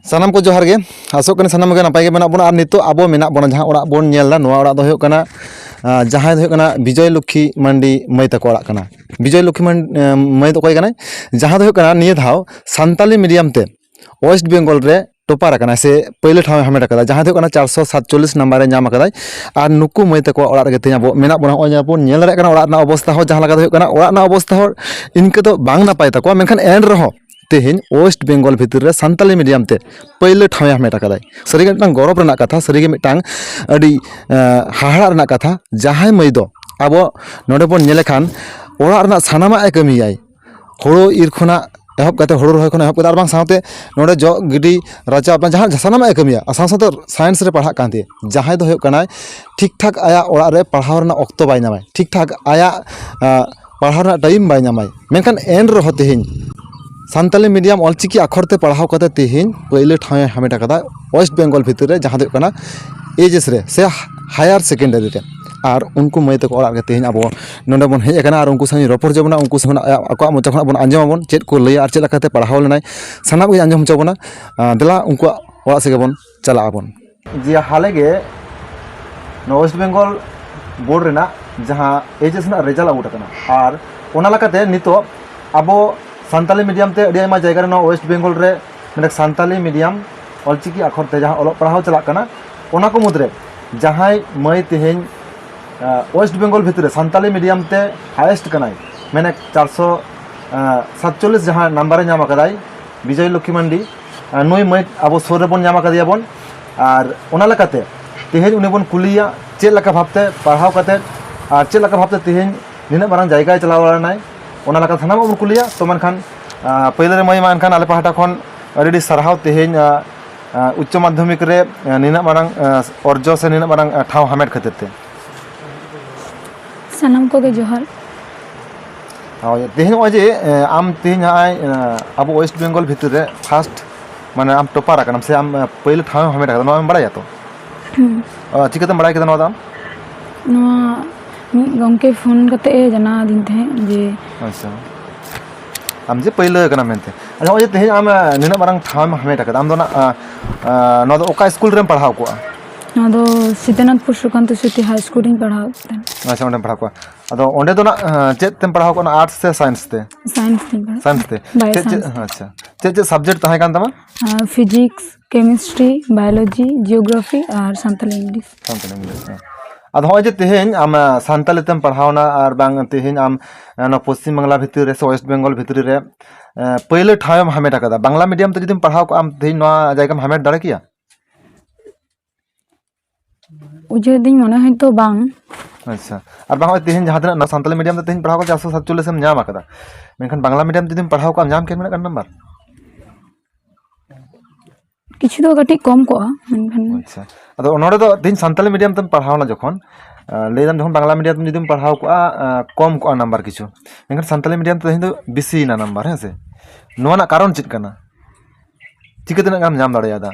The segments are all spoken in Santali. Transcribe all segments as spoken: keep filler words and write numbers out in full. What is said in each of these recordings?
ᱥᱟᱱᱟᱢ ᱠᱚ ᱡᱚᱦᱟᱨ ᱜᱮ᱾ ᱟᱥᱚᱜ ᱠᱟᱹᱱᱟᱹᱧ ᱥᱟᱱᱟᱢ ᱜᱮ ᱱᱟᱯᱟᱭ ᱜᱮ ᱢᱮᱱᱟᱜ ᱵᱚᱱᱟ᱾ ᱟᱨ ᱱᱤᱛᱚᱜ ᱟᱵᱚ ᱢᱮᱱᱟᱜ ᱵᱚᱱᱟ ᱡᱟᱦᱟᱸ ᱚᱲᱟᱜ ᱵᱚᱱ ᱧᱮᱞ ᱮᱫᱟ, ᱱᱚᱣᱟ ᱚᱲᱟᱜ ᱫᱚ ᱦᱩᱭᱩᱜ ᱠᱟᱱᱟ, ᱟᱸ, ᱡᱟᱦᱟᱸᱭ ᱫᱚ ᱦᱩᱭᱩᱜ ᱠᱟᱱᱟ ᱵᱤᱡᱚᱭ ᱞᱚᱠᱠᱷᱤ ᱢᱟᱱᱰᱤ ᱢᱟᱹᱭ ᱛᱟᱠᱚ ᱚᱲᱟᱜ ᱠᱟᱱᱟ᱾ ᱵᱤᱡᱚᱭ ᱞᱚᱠᱠᱷᱤ ᱢᱟᱱ-, ᱟᱸ, ᱢᱟᱹᱭ ᱫᱚ ᱚᱠᱚᱭ ᱠᱟᱱᱟᱭ? ᱡᱟᱦᱟᱸ ᱫᱚ ᱦᱩᱭᱩᱜ ᱠᱟᱱᱟ ᱱᱤᱭᱟᱹ ᱫᱷᱟᱣ ᱥᱟᱱᱛᱟᱞᱤ medium ᱛᱮ West Bengal ᱨᱮ topper ᱟᱠᱟᱱᱟᱭ ᱥᱮ ᱯᱟᱹᱭᱞᱟᱹ ᱴᱷᱟᱶ ᱮ ᱦᱟᱢᱮᱴ ᱟᱠᱟᱫᱟ, ᱡᱟᱦᱟᱸ ᱫᱚ ᱦᱩᱭᱩᱜ ᱠᱟᱱᱟ ᱪᱟᱨᱥᱚ ᱥᱟᱛᱪᱚᱞᱞᱤᱥ ᱱᱟᱢᱵᱟᱨ ᱮ ᱧᱟᱢ ᱟᱠᱟᱫᱟᱭ᱾ ᱟᱨ ᱱᱩᱠᱩ ᱢᱟᱹᱭ ᱛᱟᱠᱚᱣᱟᱜ ᱚᱲᱟᱜ ᱨᱮᱜᱮ ᱛᱮᱦᱮᱧ ᱟᱵᱚ ᱢᱮᱱᱟᱜ ᱵᱚᱱᱟ᱾ ᱱᱚᱜᱼᱚᱭ ᱡᱮ ᱵᱚᱱ ᱧᱮᱞ ᱫᱟᱲᱮᱭᱟᱜ ᱠᱟᱱᱟ ᱚᱲᱟᱜ ᱨᱮᱱᱟᱜ ᱚᱵᱚᱥᱛᱟ ᱦᱚᱸ ᱡᱟᱦᱟᱸ ᱞᱮᱠᱟ ᱫᱚ ᱦᱩᱭᱩᱜ ᱠᱟᱱᱟ, ᱚᱲᱟᱜ ᱨᱮᱱᱟᱜ ᱚᱵᱚᱥᱛᱟ ᱦᱚᱸ ᱤᱱᱠᱟᱹ ᱫᱚ ᱵᱟᱝ ᱱᱟᱯᱟᱭ ᱛᱟᱠᱚᱣᱟ, ᱢᱮᱱᱠᱷᱟᱱ ᱮᱱ ᱨᱮᱦᱚᱸ ᱛᱮᱦᱮᱧ West Bengal ᱵᱷᱤᱛᱤᱨ ᱨᱮ ᱥᱟᱱᱛᱟᱞᱤ medium ᱛᱮ ᱯᱟᱹᱭᱞᱟᱹ ᱴᱷᱟᱶ ᱮ ᱦᱟᱢᱮᱴ ᱟᱠᱟᱫᱟᱭ᱾ ᱥᱟᱹᱨᱤᱜᱮ ᱢᱤᱫᱴᱟᱝ ᱜᱚᱨᱚᱵᱽ ᱨᱮᱱᱟᱜ ᱠᱟᱛᱷᱟ, ᱥᱟᱹᱨᱤᱜᱮ ᱢᱤᱫᱴᱟᱝ ᱟᱹᱰᱤ, ᱮᱸ, ᱦᱟᱦᱟᱲᱟᱜ ᱨᱮᱱᱟᱜ ᱠᱟᱛᱷᱟ᱾ ᱡᱟᱦᱟᱸᱭ ᱢᱟᱹᱭ ᱫᱚ ᱟᱵᱚ ᱱᱚᱰᱮ ᱵᱚᱱ ᱧᱮᱞ ᱞᱮᱠᱷᱟᱱ ᱚᱲᱟᱜ ᱨᱮᱱᱟᱜ ᱥᱟᱱᱟᱢᱟᱜ ᱮ ᱠᱟᱹᱢᱤᱭᱟᱭ, ᱦᱳᱲᱳ ᱤᱨ ᱠᱷᱚᱱᱟᱜ ᱮᱦᱚᱵ ᱠᱟᱛᱮ, ᱦᱳᱲᱳ ᱨᱚᱦᱚᱭ ᱠᱷᱚᱱᱟᱜ ᱮᱦᱚᱵ ᱠᱟᱛᱮ, ᱟᱨ ᱵᱟᱝ ᱥᱟᱶᱛᱮ ᱱᱚᱰᱮ ᱡᱚᱜ ᱜᱤᱰᱤ, ᱨᱟᱪᱟ ᱵᱟᱯᱞᱟ, ᱡᱟᱦᱟᱸ ᱥᱟᱱᱟᱢᱟᱜ ᱮ ᱠᱟᱹᱢᱤᱭᱟ᱾ ᱟᱨ ᱥᱟᱶ ᱥᱟᱶᱛᱮ science ᱨᱮ ᱯᱟᱲᱦᱟᱜ ᱠᱟᱱ ᱛᱮ ᱡᱟᱦᱟᱸᱭ ᱫᱚ ᱦᱩᱭᱩᱜ ᱠᱟᱱᱟᱭ ᱴᱷᱤᱠ ᱴᱷᱟᱠ ᱟᱭᱟᱜ ᱚᱲᱟᱜ ᱨᱮ ᱯᱟᱲᱦᱟᱣ ᱨᱮᱱᱟᱜ ᱚᱠᱛᱚ ᱵᱟᱭ ᱧᱟᱢᱟᱭ, ᱴᱷᱤᱠ ᱴᱷᱟᱠ ᱟᱭᱟᱜ, ᱟᱸ, ᱯᱟᱲᱦᱟᱣ ᱨᱮᱱᱟᱜ time ᱵᱟᱭ ᱧᱟᱢᱟᱭ, ᱢᱮᱱᱠᱷᱟᱱ ᱮᱱ ᱨᱮᱦᱚᱸ ᱛᱮᱦᱮᱧ ᱥᱟᱱᱛᱟᱞᱤ medium ᱚᱞᱪᱤᱠᱤ ᱟᱠᱷᱚᱨ ᱛᱮ ᱯᱟᱲᱦᱟᱣ ᱠᱟᱛᱮ ᱛᱮᱦᱮᱧ ᱯᱟᱹᱭᱞᱟᱹ ᱴᱷᱟᱶ ᱮ ᱦᱟᱢᱮᱴ ᱟᱠᱟᱫᱟ West Bengal ᱵᱷᱤᱛᱤᱨ ᱨᱮ, ᱡᱟᱦᱟᱸ ᱫᱚ ᱦᱩᱭᱩᱜ ᱠᱟᱱᱟ H S ᱨᱮ ᱥᱮ higher secondary ᱨᱮ᱾ ᱟᱨ ᱩᱱᱠᱩ ᱢᱟᱹᱭ ᱛᱟᱠᱚ ᱚᱲᱟᱜ ᱨᱮᱜᱮ ᱛᱮᱦᱮᱧ ᱟᱵᱚ ᱱᱚᱰᱮ ᱵᱚᱱ ᱦᱮᱡ ᱟᱠᱟᱱᱟ ᱟᱨ ᱩᱱᱠᱩ ᱥᱟᱶ ᱤᱧ ᱨᱚᱯᱚᱲ ᱦᱚᱪᱚ ᱵᱚᱱᱟ, ᱩᱱᱠᱩ ᱥᱮᱫ ᱠᱷᱚᱱᱟᱜ ᱟᱠᱚᱣᱟᱜ ᱢᱚᱪᱟ ᱠᱷᱚᱱᱟᱜ ᱵᱚᱱ ᱟᱸᱡᱚᱢ ᱟᱵᱚᱱ ᱪᱮᱫ ᱠᱚ ᱞᱟᱹᱭᱟ ᱟᱨ ᱪᱮᱫ ᱞᱮᱠᱟᱛᱮ ᱯᱟᱲᱦᱟᱣ ᱞᱮᱱᱟᱭ, ᱥᱟᱱᱟᱢ ᱜᱮ ᱟᱸᱡᱚᱢ ᱦᱚᱪᱚ ᱵᱚᱱᱟ᱾ ᱟᱸ, ᱫᱮᱞᱟ ᱩᱱᱠᱩᱣᱟᱜ ᱚᱲᱟᱜ ᱥᱮᱫ ᱜᱮᱵᱚᱱ ᱪᱟᱞᱟᱜ ᱟᱵᱚᱱ᱾ ᱡᱮ ᱦᱟᱞᱮ ᱜᱮ ᱱᱚᱣᱟ West Bengal board ᱨᱮᱱᱟᱜ ᱡᱟᱦᱟᱸ H S ᱨᱮᱱᱟᱜ result out ᱟᱠᱟᱱᱟ, ᱟᱨ ᱚᱱᱟ ᱞᱮᱠᱟᱛᱮ ᱱᱤᱛᱚᱜ ᱟᱵᱚ ᱥᱟᱱᱛᱟᱞᱤ medium ᱛᱮ ᱟᱹᱰᱤ ᱟᱭᱢᱟ ᱡᱟᱭᱜᱟ ᱨᱮ ᱱᱚᱣᱟ West Bengal ᱨᱮ ᱢᱤᱫᱴᱟᱝ ᱥᱟᱱᱛᱟᱞᱤ medium ᱚᱞᱪᱤᱠᱤ ᱟᱠᱷᱚᱨ ᱛᱮ ᱡᱟᱦᱟᱸ ᱚᱞᱚᱜ ᱯᱟᱲᱦᱟᱣ ᱪᱟᱞᱟᱜ ᱠᱟᱱᱟ, ᱚᱱᱟ ᱠᱚ ᱢᱩᱫᱽᱨᱮ ᱡᱟᱦᱟᱸᱭ ᱢᱟᱹᱭ ᱛᱮᱦᱮᱧ, ᱟᱸ, West Bengal ᱵᱷᱤᱛᱨᱤ ᱨᱮ ᱥᱟᱱᱛᱟᱞᱤ medium ᱛᱮ highest ᱠᱟᱱᱟᱭ, ᱢᱟᱱᱮ ᱪᱟᱨᱥᱚ ᱥᱟᱛᱪᱚᱞᱞᱤᱥ ᱡᱟᱦᱟᱸ ᱱᱟᱢᱵᱟᱨ ᱮ ᱧᱟᱢ ᱟᱠᱟᱫᱟᱭ, ᱵᱤᱡᱚᱭ ᱞᱚᱠᱠᱷᱤ ᱢᱟᱱᱰᱤ, ᱟᱨ ᱱᱩᱭ ᱢᱟᱹᱭ ᱟᱵᱚ ᱥᱩᱨ ᱨᱮᱵᱚᱱ ᱧᱟᱢ ᱟᱠᱟᱫᱮᱭᱟ ᱵᱚᱱ᱾ ᱟᱨ ᱚᱱᱟ ᱞᱮᱠᱟᱛᱮ ᱛᱮᱦᱮᱧ ᱩᱱᱤ ᱵᱚᱱ ᱠᱩᱞᱤᱭᱮᱭᱟ ᱪᱮᱫ ᱞᱮᱠᱟ ᱵᱷᱟᱵᱽᱛᱮ ᱯᱟᱲᱦᱟᱣ ᱠᱟᱛᱮᱫ ᱟᱨ ᱪᱮᱫ ᱞᱮᱠᱟ ᱵᱷᱟᱵᱽᱛᱮ ᱛᱮᱦᱮᱧ ᱱᱤᱱᱟᱹᱜ ᱢᱟᱨᱟᱝ ᱡᱟᱭᱜᱟᱭ ᱪᱟᱞᱟᱣ ᱫᱟᱲᱮᱭᱟᱜᱼᱟᱭ, ᱚᱱᱟ ᱞᱮᱠᱟ ᱥᱟᱱᱟᱢᱟᱜ ᱵᱚᱱ ᱠᱩᱞᱤᱭᱟ᱾ ᱛᱚ ᱢᱮᱱᱠᱷᱟᱱ, ᱟᱸ, ᱯᱟᱹᱭᱞᱟᱹ ᱨᱮ ᱢᱟᱹᱭ ᱢᱟ ᱮᱱᱠᱷᱟᱱ ᱟᱞᱮ ᱯᱟᱦᱴᱟ ᱠᱷᱚᱱ ᱟᱹᱰᱤ ᱟᱹᱰᱤ ᱥᱟᱨᱦᱟᱣ ᱛᱮᱦᱮᱧ, ᱟᱸ, ᱟᱸ, ᱩᱪᱪᱚ ᱢᱟᱫᱽᱫᱷᱚᱢᱤᱠ ᱨᱮ, ᱟᱸ, ᱱᱤᱱᱟᱹᱜ ᱢᱟᱨᱟᱝ, ᱟᱸ, ᱚᱨᱡᱚ ᱥᱮ ᱱᱤᱱᱟᱹᱜ ᱢᱟᱨᱟᱝ, ᱟᱸ, ᱴᱷᱟᱶ ᱦᱟᱢᱮᱴ ᱠᱷᱟᱹᱛᱤᱨ ᱛᱮ᱾ ᱥᱟᱱᱟᱢ ᱠᱚᱜᱮ ᱡᱚᱦᱟᱨ᱾ ᱦᱳᱭ, ᱛᱮᱦᱮᱧ ᱱᱚᱜᱼᱚᱭ ᱡᱮ, ᱮᱸ, ᱟᱢ ᱛᱮᱦᱮᱧ ᱱᱚᱜᱼᱚᱭ, ᱮᱸ, ᱟᱵᱚ West Bengal ᱵᱷᱤᱛᱤᱨ ᱨᱮ first, ᱢᱟᱱᱮ, ᱟᱢ topper ᱟᱠᱟᱱᱟᱢ ᱥᱮ ᱟᱢ, ᱮᱸ, ᱯᱟᱹᱭᱞᱟᱹ ᱴᱷᱟᱶ ᱮᱢ ᱦᱟᱢᱮᱴ ᱟᱠᱟᱫᱟ, ᱱᱚᱣᱟ ᱮᱢ ᱵᱟᱲᱟᱭᱟ ᱛᱚ? ᱦᱩᱸ᱾ ᱟᱸ, ᱪᱤᱠᱟᱹᱛᱮᱢ ᱵᱟᱲᱟᱭ ᱠᱮᱫᱟ ᱱᱚᱣᱟ ᱫᱚ ᱟᱢ? ᱱᱚᱣᱟ ᱢᱤᱫ ᱜᱚᱢᱠᱮ ᱯᱷᱳᱱ ᱠᱟᱛᱮ ᱮ ᱡᱟᱱᱟᱣ ᱟᱹᱫᱤᱧ ᱛᱟᱦᱮᱸᱫ ᱡᱮ ᱟᱪᱪᱷᱟ᱾ ᱟᱢ ᱡᱮ ᱯᱟᱹᱭᱞᱟᱹ ᱠᱟᱱᱟ ᱢᱮᱱᱛᱮ᱾ ᱟᱪᱪᱷᱟ, ᱱᱚᱜᱼᱚᱭ ᱡᱮ ᱛᱮᱦᱮᱧ ᱟᱢ, ᱟᱸ, ᱱᱤᱱᱟᱹᱜ ᱢᱟᱨᱟᱝ ᱴᱷᱟᱶ ᱮᱢ ᱦᱟᱢᱮᱴ ᱟᱠᱟᱫᱟ, ᱟᱢ ᱫᱚ ᱱᱟᱜ, ᱟᱸ, ᱟᱸ, ᱱᱚᱣᱟ ᱫᱚ ᱚᱠᱟ ᱥᱠᱩᱞ ᱨᱮᱢ ᱯᱟᱲᱦᱟᱣ ᱠᱚᱜᱼᱟ? ᱱᱚᱣᱟ ᱫᱚ ᱥᱤᱛᱟᱱᱟᱛᱷᱯᱩᱨ ᱥᱩᱠᱟᱱᱛᱚ ᱥᱨᱤᱛᱤ ᱦᱟᱭ ᱥᱠᱩᱞ ᱨᱤᱧ ᱯᱟᱲᱦᱟᱣ ᱛᱟᱦᱮᱸᱫ᱾ ᱟᱪᱪᱷᱟ, ᱚᱸᱰᱮᱢ ᱯᱟᱲᱦᱟᱣ ᱠᱚᱜᱼᱟ᱾ ᱟᱫᱚ ᱚᱸᱰᱮ ᱫᱚ ᱱᱟᱜ, ᱟᱸ, ᱪᱮᱫ ᱛᱮᱢ ᱯᱟᱲᱦᱟᱣ ᱠᱚᱜᱼᱟ, ᱚᱱᱟ ᱟᱨᱴᱥ ᱥᱮ ᱥᱟᱭᱮᱱᱥ ᱛᱮ? ᱥᱟᱭᱮᱱᱥ ᱛᱤᱧ ᱯᱟᱲᱦᱟᱣ ᱥᱟᱭᱮᱱᱥ ᱛᱮ? ᱦᱳᱭ, ᱪᱮᱫ, ᱪᱮᱫ, ᱥᱟᱭᱮᱱᱥ ᱛᱮ᱾ ᱟᱪᱪᱷᱟ, ᱪᱮᱫ ᱪᱮᱫ ᱥᱟᱵᱡᱮᱠᱴ ᱛᱟᱦᱮᱸ ᱠᱟᱱ ᱛᱟᱢᱟ? ᱟᱸ, ᱯᱷᱤᱡᱤᱠᱥ, ᱠᱮᱢᱤᱥᱴᱨᱤ, ᱵᱟᱭᱳᱞᱚᱡᱤ, ᱡᱤᱭᱳᱜᱨᱟᱯᱷᱤ ᱟᱨ ᱥᱟᱱᱛᱟᱞᱤ ᱤᱝᱞᱤᱥ᱾ ᱥᱟᱱᱛᱟᱞᱤ ᱤᱝᱞᱤᱥ, ᱦᱮᱸ᱾ ᱟᱫᱚ ᱦᱚᱸᱜᱼᱚᱭ ᱡᱮ ᱛᱮᱦᱮᱧ ᱟᱢ, ᱟᱸ, ᱥᱟᱱᱛᱟᱞᱤ ᱛᱮᱢ ᱯᱟᱲᱦᱟᱣᱱᱟ ᱟᱨ ᱵᱟᱝ ᱛᱮᱦᱮᱧ ᱟᱢ, ᱟᱸ, ᱱᱚᱣᱟ ᱯᱚᱥᱪᱤᱢ ᱵᱟᱝᱞᱟ ᱵᱷᱤᱛᱤᱨ ᱨᱮ ᱥᱮ ᱳᱭᱮᱥᱴ ᱵᱮᱝᱜᱚᱞ ᱵᱷᱤᱛᱨᱤ ᱨᱮ, ᱟᱸ, ᱯᱟᱹᱭᱞᱟᱹ ᱴᱷᱟᱶ ᱮᱢ ᱦᱟᱢᱮᱴ ᱟᱠᱟᱫᱟ, ᱵᱟᱝᱞᱟ ᱢᱤᱰᱤᱭᱟᱢ ᱛᱮ ᱡᱩᱫᱤᱢ ᱯᱟᱲᱦᱟᱣ ᱠᱚᱜᱼᱟ, ᱟᱢ ᱛᱮᱦᱮᱧ ᱱᱚᱣᱟ ᱡᱟᱭᱜᱟᱢ ᱦᱟᱢᱮᱴ ᱫᱟᱲᱮ ᱠᱮᱭᱟ? ᱩᱭᱦᱟᱹᱨ ᱫᱟᱹᱧ ᱢᱚᱱᱮ ᱦᱚᱭᱛᱳ ᱵᱟᱝ᱾ ᱟᱪᱪᱷᱟ, ᱟᱨ ᱵᱟᱝ ᱦᱚᱸᱜᱼᱚᱭ ᱛᱮᱦᱮᱧ ᱡᱟᱦᱟᱸ ᱛᱤᱱᱟᱹᱜ ᱱᱚᱣᱟ ᱥᱟᱱᱛᱟᱞᱤ ᱢᱤᱰᱤᱭᱟᱢ ᱛᱮ ᱛᱮᱦᱮᱧ ᱯᱟᱲᱦᱟᱣ ᱠᱟᱛᱮ ᱪᱟᱨᱥᱚ ᱥᱟᱛᱪᱚᱞᱞᱤᱥ ᱮᱢ ᱧᱟᱢ ᱟᱠᱟᱫᱟ, ᱢᱮᱱᱠᱷᱟᱱ ᱵᱟᱝᱞᱟ ᱢᱤᱰᱤᱭᱟᱢ ᱛᱮ ᱡᱩᱫᱤᱢ ᱯᱟᱲᱦᱟᱣ ᱠᱚᱜᱼᱟ, ᱧᱟᱢ ᱠᱮᱭᱟ ᱢᱮᱱᱟᱜ ᱠᱟᱱ ᱱᱟᱢᱵᱟᱨ? ᱠᱤᱪᱷᱩ ᱫᱚ ᱠᱟᱹᱴᱤᱡ ᱠᱚᱢ ᱠᱚᱜᱼᱟ, ᱢᱮᱱᱠᱷᱟᱱ ᱟᱪᱪᱷᱟ, ᱟᱫᱚ ᱱᱚᱰᱮ ᱫᱚ ᱛᱮᱦᱮᱧ ᱥᱟᱱᱛᱟᱞᱤ ᱢᱤᱰᱤᱭᱟᱢ ᱛᱮᱢ ᱯᱟᱲᱦᱟᱣᱱᱟ ᱡᱚᱠᱷᱚᱱ, ᱟᱸ, ᱞᱟᱹᱭ ᱫᱟᱢ ᱡᱚᱠᱷᱚᱱ ᱵᱟᱝᱞᱟ ᱢᱤᱰᱤᱭᱟᱢ ᱛᱮ ᱡᱩᱫᱤᱢ ᱯᱟᱲᱦᱟᱣ ᱠᱚᱜᱼᱟ, ᱟᱸ, ᱠᱚᱢ ᱠᱚᱜᱼᱟ ᱱᱟᱢᱵᱟᱨ ᱠᱤᱪᱷᱩ, ᱢᱮᱱᱠᱷᱟᱱ ᱥᱟᱱᱛᱟᱞᱤ ᱢᱤᱰᱤᱭᱟᱢ ᱛᱮ ᱛᱮᱦᱮᱧ ᱫᱚ ᱵᱮᱥᱤᱭᱮᱱᱟ ᱱᱟᱢᱵᱟᱨ, ᱦᱮᱸ ᱥᱮ? ᱱᱚᱣᱟ ᱨᱮᱱᱟᱜ ᱠᱟᱨᱚᱱ ᱪᱮᱫ ᱠᱟᱱᱟ? ᱪᱤᱠᱟᱹ ᱛᱤᱱᱟᱹᱜ ᱜᱟᱱ ᱧᱟᱢ ᱫᱟᱲᱮᱭᱟᱫᱟ?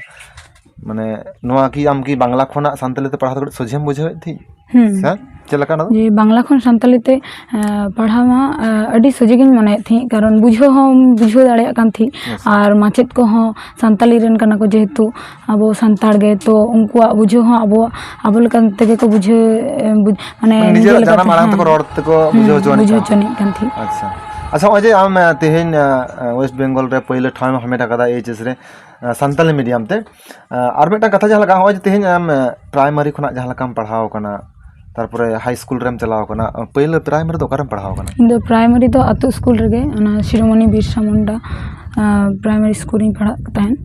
ᱢᱟᱱᱮ, ᱱᱚᱣᱟ ᱠᱤ ᱟᱢ ᱠᱤ ᱵᱟᱝᱞᱟ ᱠᱷᱚᱱᱟᱜ ᱥᱟᱱᱛᱟᱞᱤ ᱛᱮ ᱯᱟᱲᱦᱟᱣ ᱫᱚ ᱠᱟᱹᱴᱤᱡ ᱥᱚᱡᱷᱮᱢ ᱵᱩᱡᱷᱟᱹᱣᱮᱫ ᱛᱟᱦᱮᱸᱫ? ᱦᱩᱸ᱾ ᱥᱮ ᱪᱮᱫ ᱞᱮᱠᱟ ᱚᱱᱟ ᱫᱚ? ᱡᱮ ᱵᱟᱝᱞᱟ ᱠᱷᱚᱱ ᱥᱟᱱᱛᱟᱞᱤ ᱛᱮ, ᱮᱸ, ᱯᱟᱲᱦᱟᱣ ᱢᱟ, ᱮᱸ, ᱟᱹᱰᱤ ᱥᱚᱡᱷᱮ ᱜᱤᱧ ᱢᱚᱱᱮᱭᱮᱫ ᱛᱟᱦᱮᱸᱫ, ᱠᱟᱨᱚᱱ ᱵᱩᱡᱷᱟᱹᱣ ᱦᱚᱸᱢ ᱵᱩᱡᱷᱟᱹᱣ ᱫᱟᱲᱮᱭᱟᱜ ᱠᱟᱱ ᱛᱟᱦᱮᱸᱫ᱾ ᱟᱪᱪᱷᱟ᱾ ᱟᱨ ᱢᱟᱪᱮᱫ ᱠᱚᱦᱚᱸ ᱥᱟᱱᱛᱟᱞᱤ ᱨᱮᱱ ᱠᱟᱱᱟ ᱠᱚ, ᱡᱮᱦᱮᱛᱩ ᱟᱵᱚ ᱥᱟᱱᱛᱟᱲ ᱜᱮ, ᱛᱚ ᱩᱱᱠᱩᱣᱟᱜ ᱵᱩᱡᱷᱟᱹᱣ ᱦᱚᱸ ᱟᱵᱚ, ᱟᱵᱚ ᱞᱮᱠᱟ ᱛᱮᱜᱮ ᱠᱚ ᱵᱩᱡᱷᱟᱹᱣ, ᱮᱸ, ᱵᱩᱡ-, ᱢᱟᱱᱮ ᱢᱟᱱᱮ ᱱᱤᱡᱮ ᱱᱤᱡᱮᱨᱟᱜ ᱞᱮᱠᱟᱛᱮ, ᱡᱟᱱᱟᱢ ᱟᱲᱟᱝ ᱦᱮᱸ᱾ ᱛᱮᱠᱚ ᱨᱚᱲ ᱛᱮᱠᱚ ᱦᱩᱸ, ᱵᱩᱡᱷᱟᱹᱣ ᱦᱚᱪᱚ ᱟᱹᱱᱤᱡ ᱵᱩᱡᱷᱟᱹᱣ ᱠᱟᱱ ᱦᱚᱪᱚ ᱛᱟᱦᱮᱸᱫ᱾ ᱟᱹᱱᱤᱡ ᱠᱟᱱ ᱛᱟᱦᱮᱸᱫ᱾ ᱟᱪᱪᱷᱟ᱾ ᱟᱪᱪᱷᱟ, ᱱᱚᱜᱼᱚᱭ ᱡᱮ ᱟᱢ, ᱮᱸ, ᱛᱮᱦᱮᱧ, ᱮᱸ, ᱮᱸ, ᱳᱭᱮᱥᱴ ᱵᱮᱝᱜᱚᱞ ᱨᱮ ᱯᱟᱹᱭᱞᱟᱹ ᱴᱷᱟᱶ ᱮᱢ ᱦᱟᱢᱮᱴ ᱟᱠᱟᱫᱟ ᱮᱭᱤᱪ ᱮᱥ ᱨᱮ, ᱮᱸ, ᱥᱟᱱᱛᱟᱞᱤ ᱢᱤᱰᱤᱭᱟᱢ ᱛᱮ, ᱮᱸ, ᱟᱨ ᱢᱤᱫᱴᱟᱝ ᱠᱟᱛᱷᱟ ᱡᱟᱦᱟᱸ ᱞᱮᱠᱟ, ᱱᱚᱜᱼᱚᱭ ᱡᱮ ᱛᱮᱦᱮᱧ ᱟᱢ, ᱮᱸ, ᱯᱨᱟᱭᱢᱟᱨᱤ ᱠᱷᱚᱱᱟᱜ ᱡᱟᱦᱟᱸ ᱞᱮᱠᱟᱢ ᱯᱟᱲᱦᱟᱣ ᱟᱠᱟᱱᱟ, ᱛᱟᱨᱯᱚᱨᱮ ᱦᱟᱭ ᱥᱠᱩᱞ ᱨᱮᱢ ᱪᱟᱞᱟᱣ ᱟᱠᱟᱱᱟ, ᱯᱟᱹᱭᱞᱟᱹ ᱯᱨᱟᱭᱢᱟᱨᱤ ᱫᱚ ᱚᱠᱟᱨᱮᱢ ᱯᱟᱲᱦᱟᱣ ᱟᱠᱟᱱᱟ? ᱤᱧ ᱫᱚ ᱯᱨᱟᱭᱢᱟᱨᱤ ᱫᱚ ᱟᱛᱳ ᱥᱠᱩᱞ ᱨᱮᱜᱮ, ᱚᱱᱟ ᱥᱤᱨᱳᱢᱚᱱᱤ ᱵᱤᱨᱥᱟ ᱢᱩᱱᱰᱟ, ᱟᱸ, ᱯᱨᱟᱭᱢᱟᱨᱤ ᱥᱠᱩᱞ ᱨᱤᱧ ᱯᱟᱲᱦᱟᱜ ᱛᱟᱦᱮᱸᱱ᱾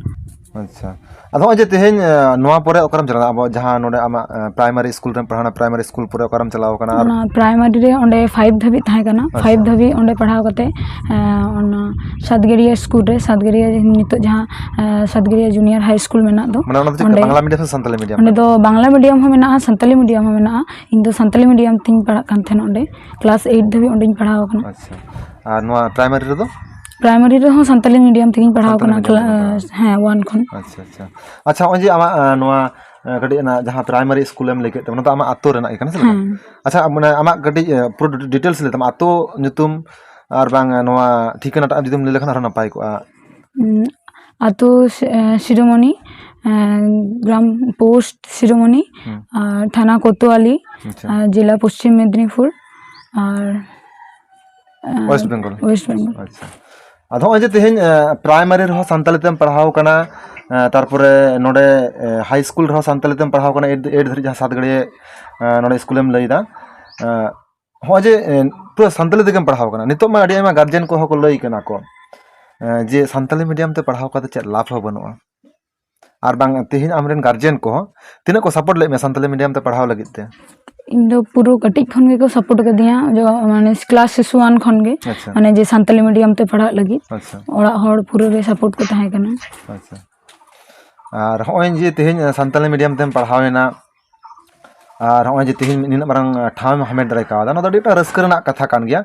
ᱟᱪᱪᱷᱟ, ᱟᱫᱚ ᱱᱚᱜᱼᱚᱭ ᱡᱮ ᱛᱮᱦᱮᱧ, ᱮᱸ, ᱱᱚᱣᱟ ᱯᱚᱨᱮ ᱚᱠᱟᱨᱮᱢ ᱪᱟᱞᱟᱜᱼᱟ? ᱟᱵᱚ ᱡᱟᱦᱟᱸ ᱱᱚᱰᱮ ᱟᱢᱟᱜ, ᱮᱸ, ᱯᱨᱟᱭᱢᱟᱨᱤ ᱥᱠᱩᱞ ᱨᱮᱢ ᱯᱟᱲᱦᱟᱣᱱᱟ, ᱯᱨᱟᱭᱢᱟᱨᱤ ᱥᱠᱩᱞ ᱯᱚᱨᱮ ᱚᱠᱟᱨᱮᱢ ᱪᱟᱞᱟᱣ ᱟᱠᱟᱱᱟ? ᱟᱨ ᱚᱱᱟ ᱯᱨᱟᱭᱢᱟᱨᱤ ᱨᱮ ᱚᱸᱰᱮ ᱯᱷᱟᱭᱤᱵᱷ ᱫᱷᱟᱹᱵᱤᱡ ᱛᱟᱦᱮᱸ ᱠᱟᱱᱟ᱾ ᱟᱪᱪᱷᱟ᱾ ᱯᱷᱟᱭᱤᱵᱷ ᱫᱷᱟᱹᱵᱤᱡ ᱚᱸᱰᱮ ᱯᱟᱲᱦᱟᱣ ᱠᱟᱛᱮ, ᱮᱸ, ᱚᱱᱟ ᱥᱟᱛᱜᱟᱹᱲᱤᱭᱟᱹ ᱥᱠᱩᱞ ᱨᱮ, ᱥᱟᱛᱜᱟᱹᱲᱤᱭᱟᱹ ᱱᱤᱛᱚᱜ ᱡᱟᱦᱟᱸ, ᱮᱸ, ᱥᱟᱛᱜᱟᱹᱲᱤᱭᱟᱹ ᱡᱩᱱᱤᱭᱟᱨ ᱦᱟᱭ ᱥᱠᱩᱞ ᱢᱮᱱᱟᱜ ᱫᱚ, ᱢᱟᱱᱮ ᱚᱱᱟ ᱫᱚ ᱪᱮᱫ ᱚᱸᱰᱮ᱾ ᱵᱟᱝᱞᱟ ᱢᱤᱰᱤᱭᱟᱢ ᱥᱮ ᱥᱟᱱᱛᱟᱞᱤ ᱢᱤᱰᱤᱭᱟᱢ? ᱚᱸᱰᱮ ᱫᱚ ᱵᱟᱝᱞᱟ ᱢᱤᱰᱤᱭᱟᱢ ᱦᱚᱸ ᱢᱮᱱᱟᱜᱼᱟ, ᱥᱟᱱᱛᱟᱞᱤ ᱢᱤᱰᱤᱭᱟᱢ ᱦᱚᱸ ᱢᱮᱱᱟᱜᱼᱟ᱾ ᱤᱧ ᱫᱚ ᱥᱟᱱᱛᱟᱞᱤ ᱢᱤᱰᱤᱭᱟᱢ ᱛᱤᱧ ᱯᱟᱲᱦᱟᱜ ᱠᱟᱱ ᱛᱟᱦᱮᱱᱟ ᱚᱸᱰᱮ, ᱠᱞᱟᱥ ᱮᱭᱤᱴ ᱫᱷᱟᱹᱵᱤᱡ ᱚᱸᱰᱮᱧ ᱯᱟᱲᱦᱟᱣ ᱟᱠᱟᱱᱟ᱾ ᱟᱪᱪᱷᱟ, ᱟᱨ ᱱᱚᱣᱟ ᱯᱨᱟᱭᱢᱟᱨᱤ ᱨᱮᱫᱚ? ᱯᱨᱟᱭᱢᱟᱨᱤ ᱨᱮᱦᱚᱸ ᱥᱟᱱᱛᱟᱞᱤ ᱢᱤᱰᱤᱭᱟᱢ ᱛᱮᱜᱤᱧ ᱯᱟᱲᱦᱟᱣ ᱥᱟᱱᱛᱟᱞᱤ ᱟᱠᱟᱱᱟ, ᱢᱤᱰᱤᱭᱟᱢ ᱛᱮᱜᱮ ᱠᱞᱟ-, ᱯᱟᱲᱦᱟᱣ᱾ ᱦᱮᱸ, ᱳᱣᱟᱱ ᱠᱷᱚᱱ᱾ ᱟᱪᱪᱷᱟ, ᱟᱪᱪᱷᱟ᱾ ᱟᱪᱪᱷᱟ, ᱱᱚᱜᱼᱚᱭ ᱡᱮ ᱟᱢᱟᱜ, ᱟᱸ, ᱱᱚᱣᱟ, ᱟᱸ, ᱠᱟᱹᱴᱤᱡ ᱚᱱᱟ ᱡᱟᱦᱟᱸ ᱯᱨᱟᱭᱢᱟᱨᱤ ᱥᱠᱩᱞᱮᱢ ᱞᱟᱹᱭ ᱠᱮᱫ ᱛᱟᱵᱚᱱᱟ, ᱚᱱᱟ ᱫᱚ ᱟᱢᱟᱜ ᱟᱛᱳ ᱨᱮᱱᱟᱜ ᱜᱮ ᱠᱟᱱᱟ ᱥᱮ ᱵᱟᱝ? ᱦᱮᱸ᱾ ᱟᱪᱪᱷᱟ, ᱢᱟᱱᱮ ᱟᱢᱟᱜ ᱠᱟᱹᱴᱤᱡ, ᱟᱸ, ᱯᱩᱨᱟᱹ ᱰᱤ-, ᱰᱤᱴᱮᱞᱥ ᱞᱟᱹᱭ ᱛᱟᱢ, ᱟᱛᱳ ᱧᱩᱛᱩᱢ, ᱟᱨ ᱵᱟᱝ ᱱᱚᱣᱟ ᱴᱷᱤᱠᱟᱹᱱᱟ ᱴᱟᱜ ᱡᱩᱫᱤᱢ ᱞᱟᱹᱭ ᱞᱮᱠᱷᱟᱱ ᱟᱨᱦᱚᱸ ᱱᱟᱯᱟᱭ ᱠᱚᱜᱼᱟ᱾ ᱩᱸ, ᱟᱛᱳ ᱥᱤ-, ᱮ, ᱥᱤᱨᱳᱢᱚᱱᱤ, ᱮ, ᱜᱨᱟᱢ ᱯᱳᱥᱴ ᱥᱤᱨᱳᱢᱚᱱᱤ, ᱦᱩᱸ᱾ ᱟᱨ ᱛᱷᱟᱱᱟ ᱠᱳᱛᱳᱣᱟᱞᱤ, ᱟᱪᱪᱷᱟ᱾ ᱟᱨ ᱡᱮᱞᱟ ᱯᱚᱥᱪᱤᱢ ᱢᱮᱫᱽᱱᱤᱯᱩᱨ, ᱟᱨ, ᱮ, ᱳᱭᱮᱥᱴ ᱵᱮᱝᱜᱚᱞ᱾ ᱳᱭᱮᱥᱴ ᱵᱮᱝᱜᱚᱞ᱾ ᱟᱪᱪᱷᱟ᱾ ᱟᱫᱚ ᱱᱚᱜᱼᱚᱭ ᱡᱮ ᱛᱮᱦᱮᱧ, ᱮ, ᱯᱨᱟᱭᱢᱟᱨᱤ ᱨᱮᱦᱚᱸ ᱥᱟᱱᱛᱟᱞᱤ ᱛᱮᱢ ᱯᱟᱲᱦᱟᱣ ᱠᱟᱱᱟ, ᱮ, ᱛᱟᱨᱯᱚᱨᱮ ᱱᱚᱰᱮ, ᱮ, ᱦᱟᱭ ᱥᱠᱩᱞ ᱨᱮᱦᱚᱸ ᱥᱟᱱᱛᱟᱞᱤ ᱛᱮᱢ ᱯᱟᱲᱦᱟᱣ ᱠᱟᱱᱟ, ᱮᱭᱤᱴ, ᱮᱭᱤᱴ ᱫᱷᱟᱹᱨᱤᱡ ᱡᱟᱦᱟᱸ ᱥᱟᱛ ᱜᱟᱹᱲᱭᱟᱹ, ᱮ, ᱱᱚᱰᱮ ᱥᱠᱩᱞᱮᱢ ᱞᱟᱹᱭᱫᱟ, ᱮ, ᱦᱚᱸᱜᱼᱚᱭ ᱡᱮ, ᱮ, ᱯᱩᱨᱟᱹ ᱥᱟᱱᱛᱟᱞᱤ ᱛᱮᱜᱮᱢ ᱯᱟᱲᱦᱟᱣ ᱠᱟᱱᱟ, ᱱᱤᱛᱚᱜ ᱢᱟ ᱟᱹᱰᱤ ᱟᱭᱢᱟ ᱜᱟᱨᱡᱮᱱ ᱠᱚᱦᱚᱸ ᱠᱚ ᱞᱟᱹᱭ ᱠᱟᱱᱟ ᱠᱚ, ᱮ, ᱡᱮ ᱥᱟᱱᱛᱟᱞᱤ ᱢᱤᱰᱤᱭᱟᱢ ᱛᱮ ᱯᱟᱲᱦᱟᱣ ᱠᱟᱛᱮ ᱪᱮᱫ ᱞᱟᱵᱷ ᱦᱚᱸ ᱵᱟᱹᱱᱩᱜᱼᱟ᱾ ᱟᱨ ᱵᱟᱝ ᱛᱮᱦᱮᱧ ᱟᱢᱨᱮᱱ ᱜᱟᱨᱡᱮᱱ ᱠᱚᱦᱚᱸ ᱛᱤᱱᱟᱹᱜ ᱠᱚ ᱥᱟᱯᱳᱨᱴ ᱞᱮᱫ ᱢᱮᱭᱟ ᱥᱟᱱᱛᱟᱞᱤ ᱢᱤᱰᱤᱭᱟᱢ ᱛᱮ ᱯᱟᱲᱦᱟᱣ ᱞᱟᱹᱜᱤᱫ ᱛᱮ? ᱤᱧ ᱫᱚ ᱯᱩᱨᱟᱹ ᱠᱟᱹᱴᱤᱡ ᱠᱷᱚᱱ ᱜᱮᱠᱚ ᱥᱟᱯᱳᱨᱴ ᱟᱠᱟᱫᱤᱧᱟ, ᱡᱚ-, ᱢᱟᱱᱮ ᱠᱞᱟᱥ ᱥᱤᱥᱩ ᱣᱟᱱ ᱠᱷᱚᱱ ᱜᱮ, ᱟᱪᱪᱷᱟ᱾ ᱢᱟᱱᱮ ᱡᱮ ᱥᱟᱱᱛᱟᱞᱤ ᱢᱤᱰᱤᱭᱟᱢ ᱛᱮ ᱯᱟᱲᱦᱟᱜ ᱞᱟᱹᱜᱤᱫ᱾ ᱟᱪᱪᱷᱟ᱾ ᱚᱲᱟᱜ ᱦᱚᱲ ᱯᱩᱨᱟᱹ ᱜᱮ ᱥᱟᱯᱳᱨᱴ ᱠᱚ ᱛᱟᱦᱮᱸ ᱠᱟᱱᱟ᱾ ᱟᱪᱪᱷᱟ᱾ ᱟᱨ ᱦᱚᱸᱜᱼᱚᱭ ᱡᱮ ᱛᱮᱦᱮᱧ ᱥᱟᱱᱛᱟᱞᱤ ᱢᱤᱰᱤᱭᱟᱢ ᱛᱮᱢ ᱯᱟᱲᱦᱟᱣ ᱮᱱᱟ, ᱟᱨ ᱦᱚᱸᱜᱼᱚᱭ ᱡᱮ ᱛᱮᱦᱮᱧ ᱱᱤᱱᱟᱹᱜ ᱢᱟᱨᱟᱝ ᱴᱷᱟᱶ ᱮᱢ ᱦᱟᱢᱮᱴ ᱫᱟᱲᱮ ᱠᱟᱣᱫᱟ, ᱱᱚᱣᱟ ᱫᱚ ᱟᱹᱰᱤ ᱢᱤᱫᱴᱟᱝ ᱨᱟᱹᱥᱠᱟᱹ ᱨᱮᱱᱟᱜ ᱠᱟᱛᱷᱟ ᱠᱟᱱ ᱜᱮᱭᱟ᱾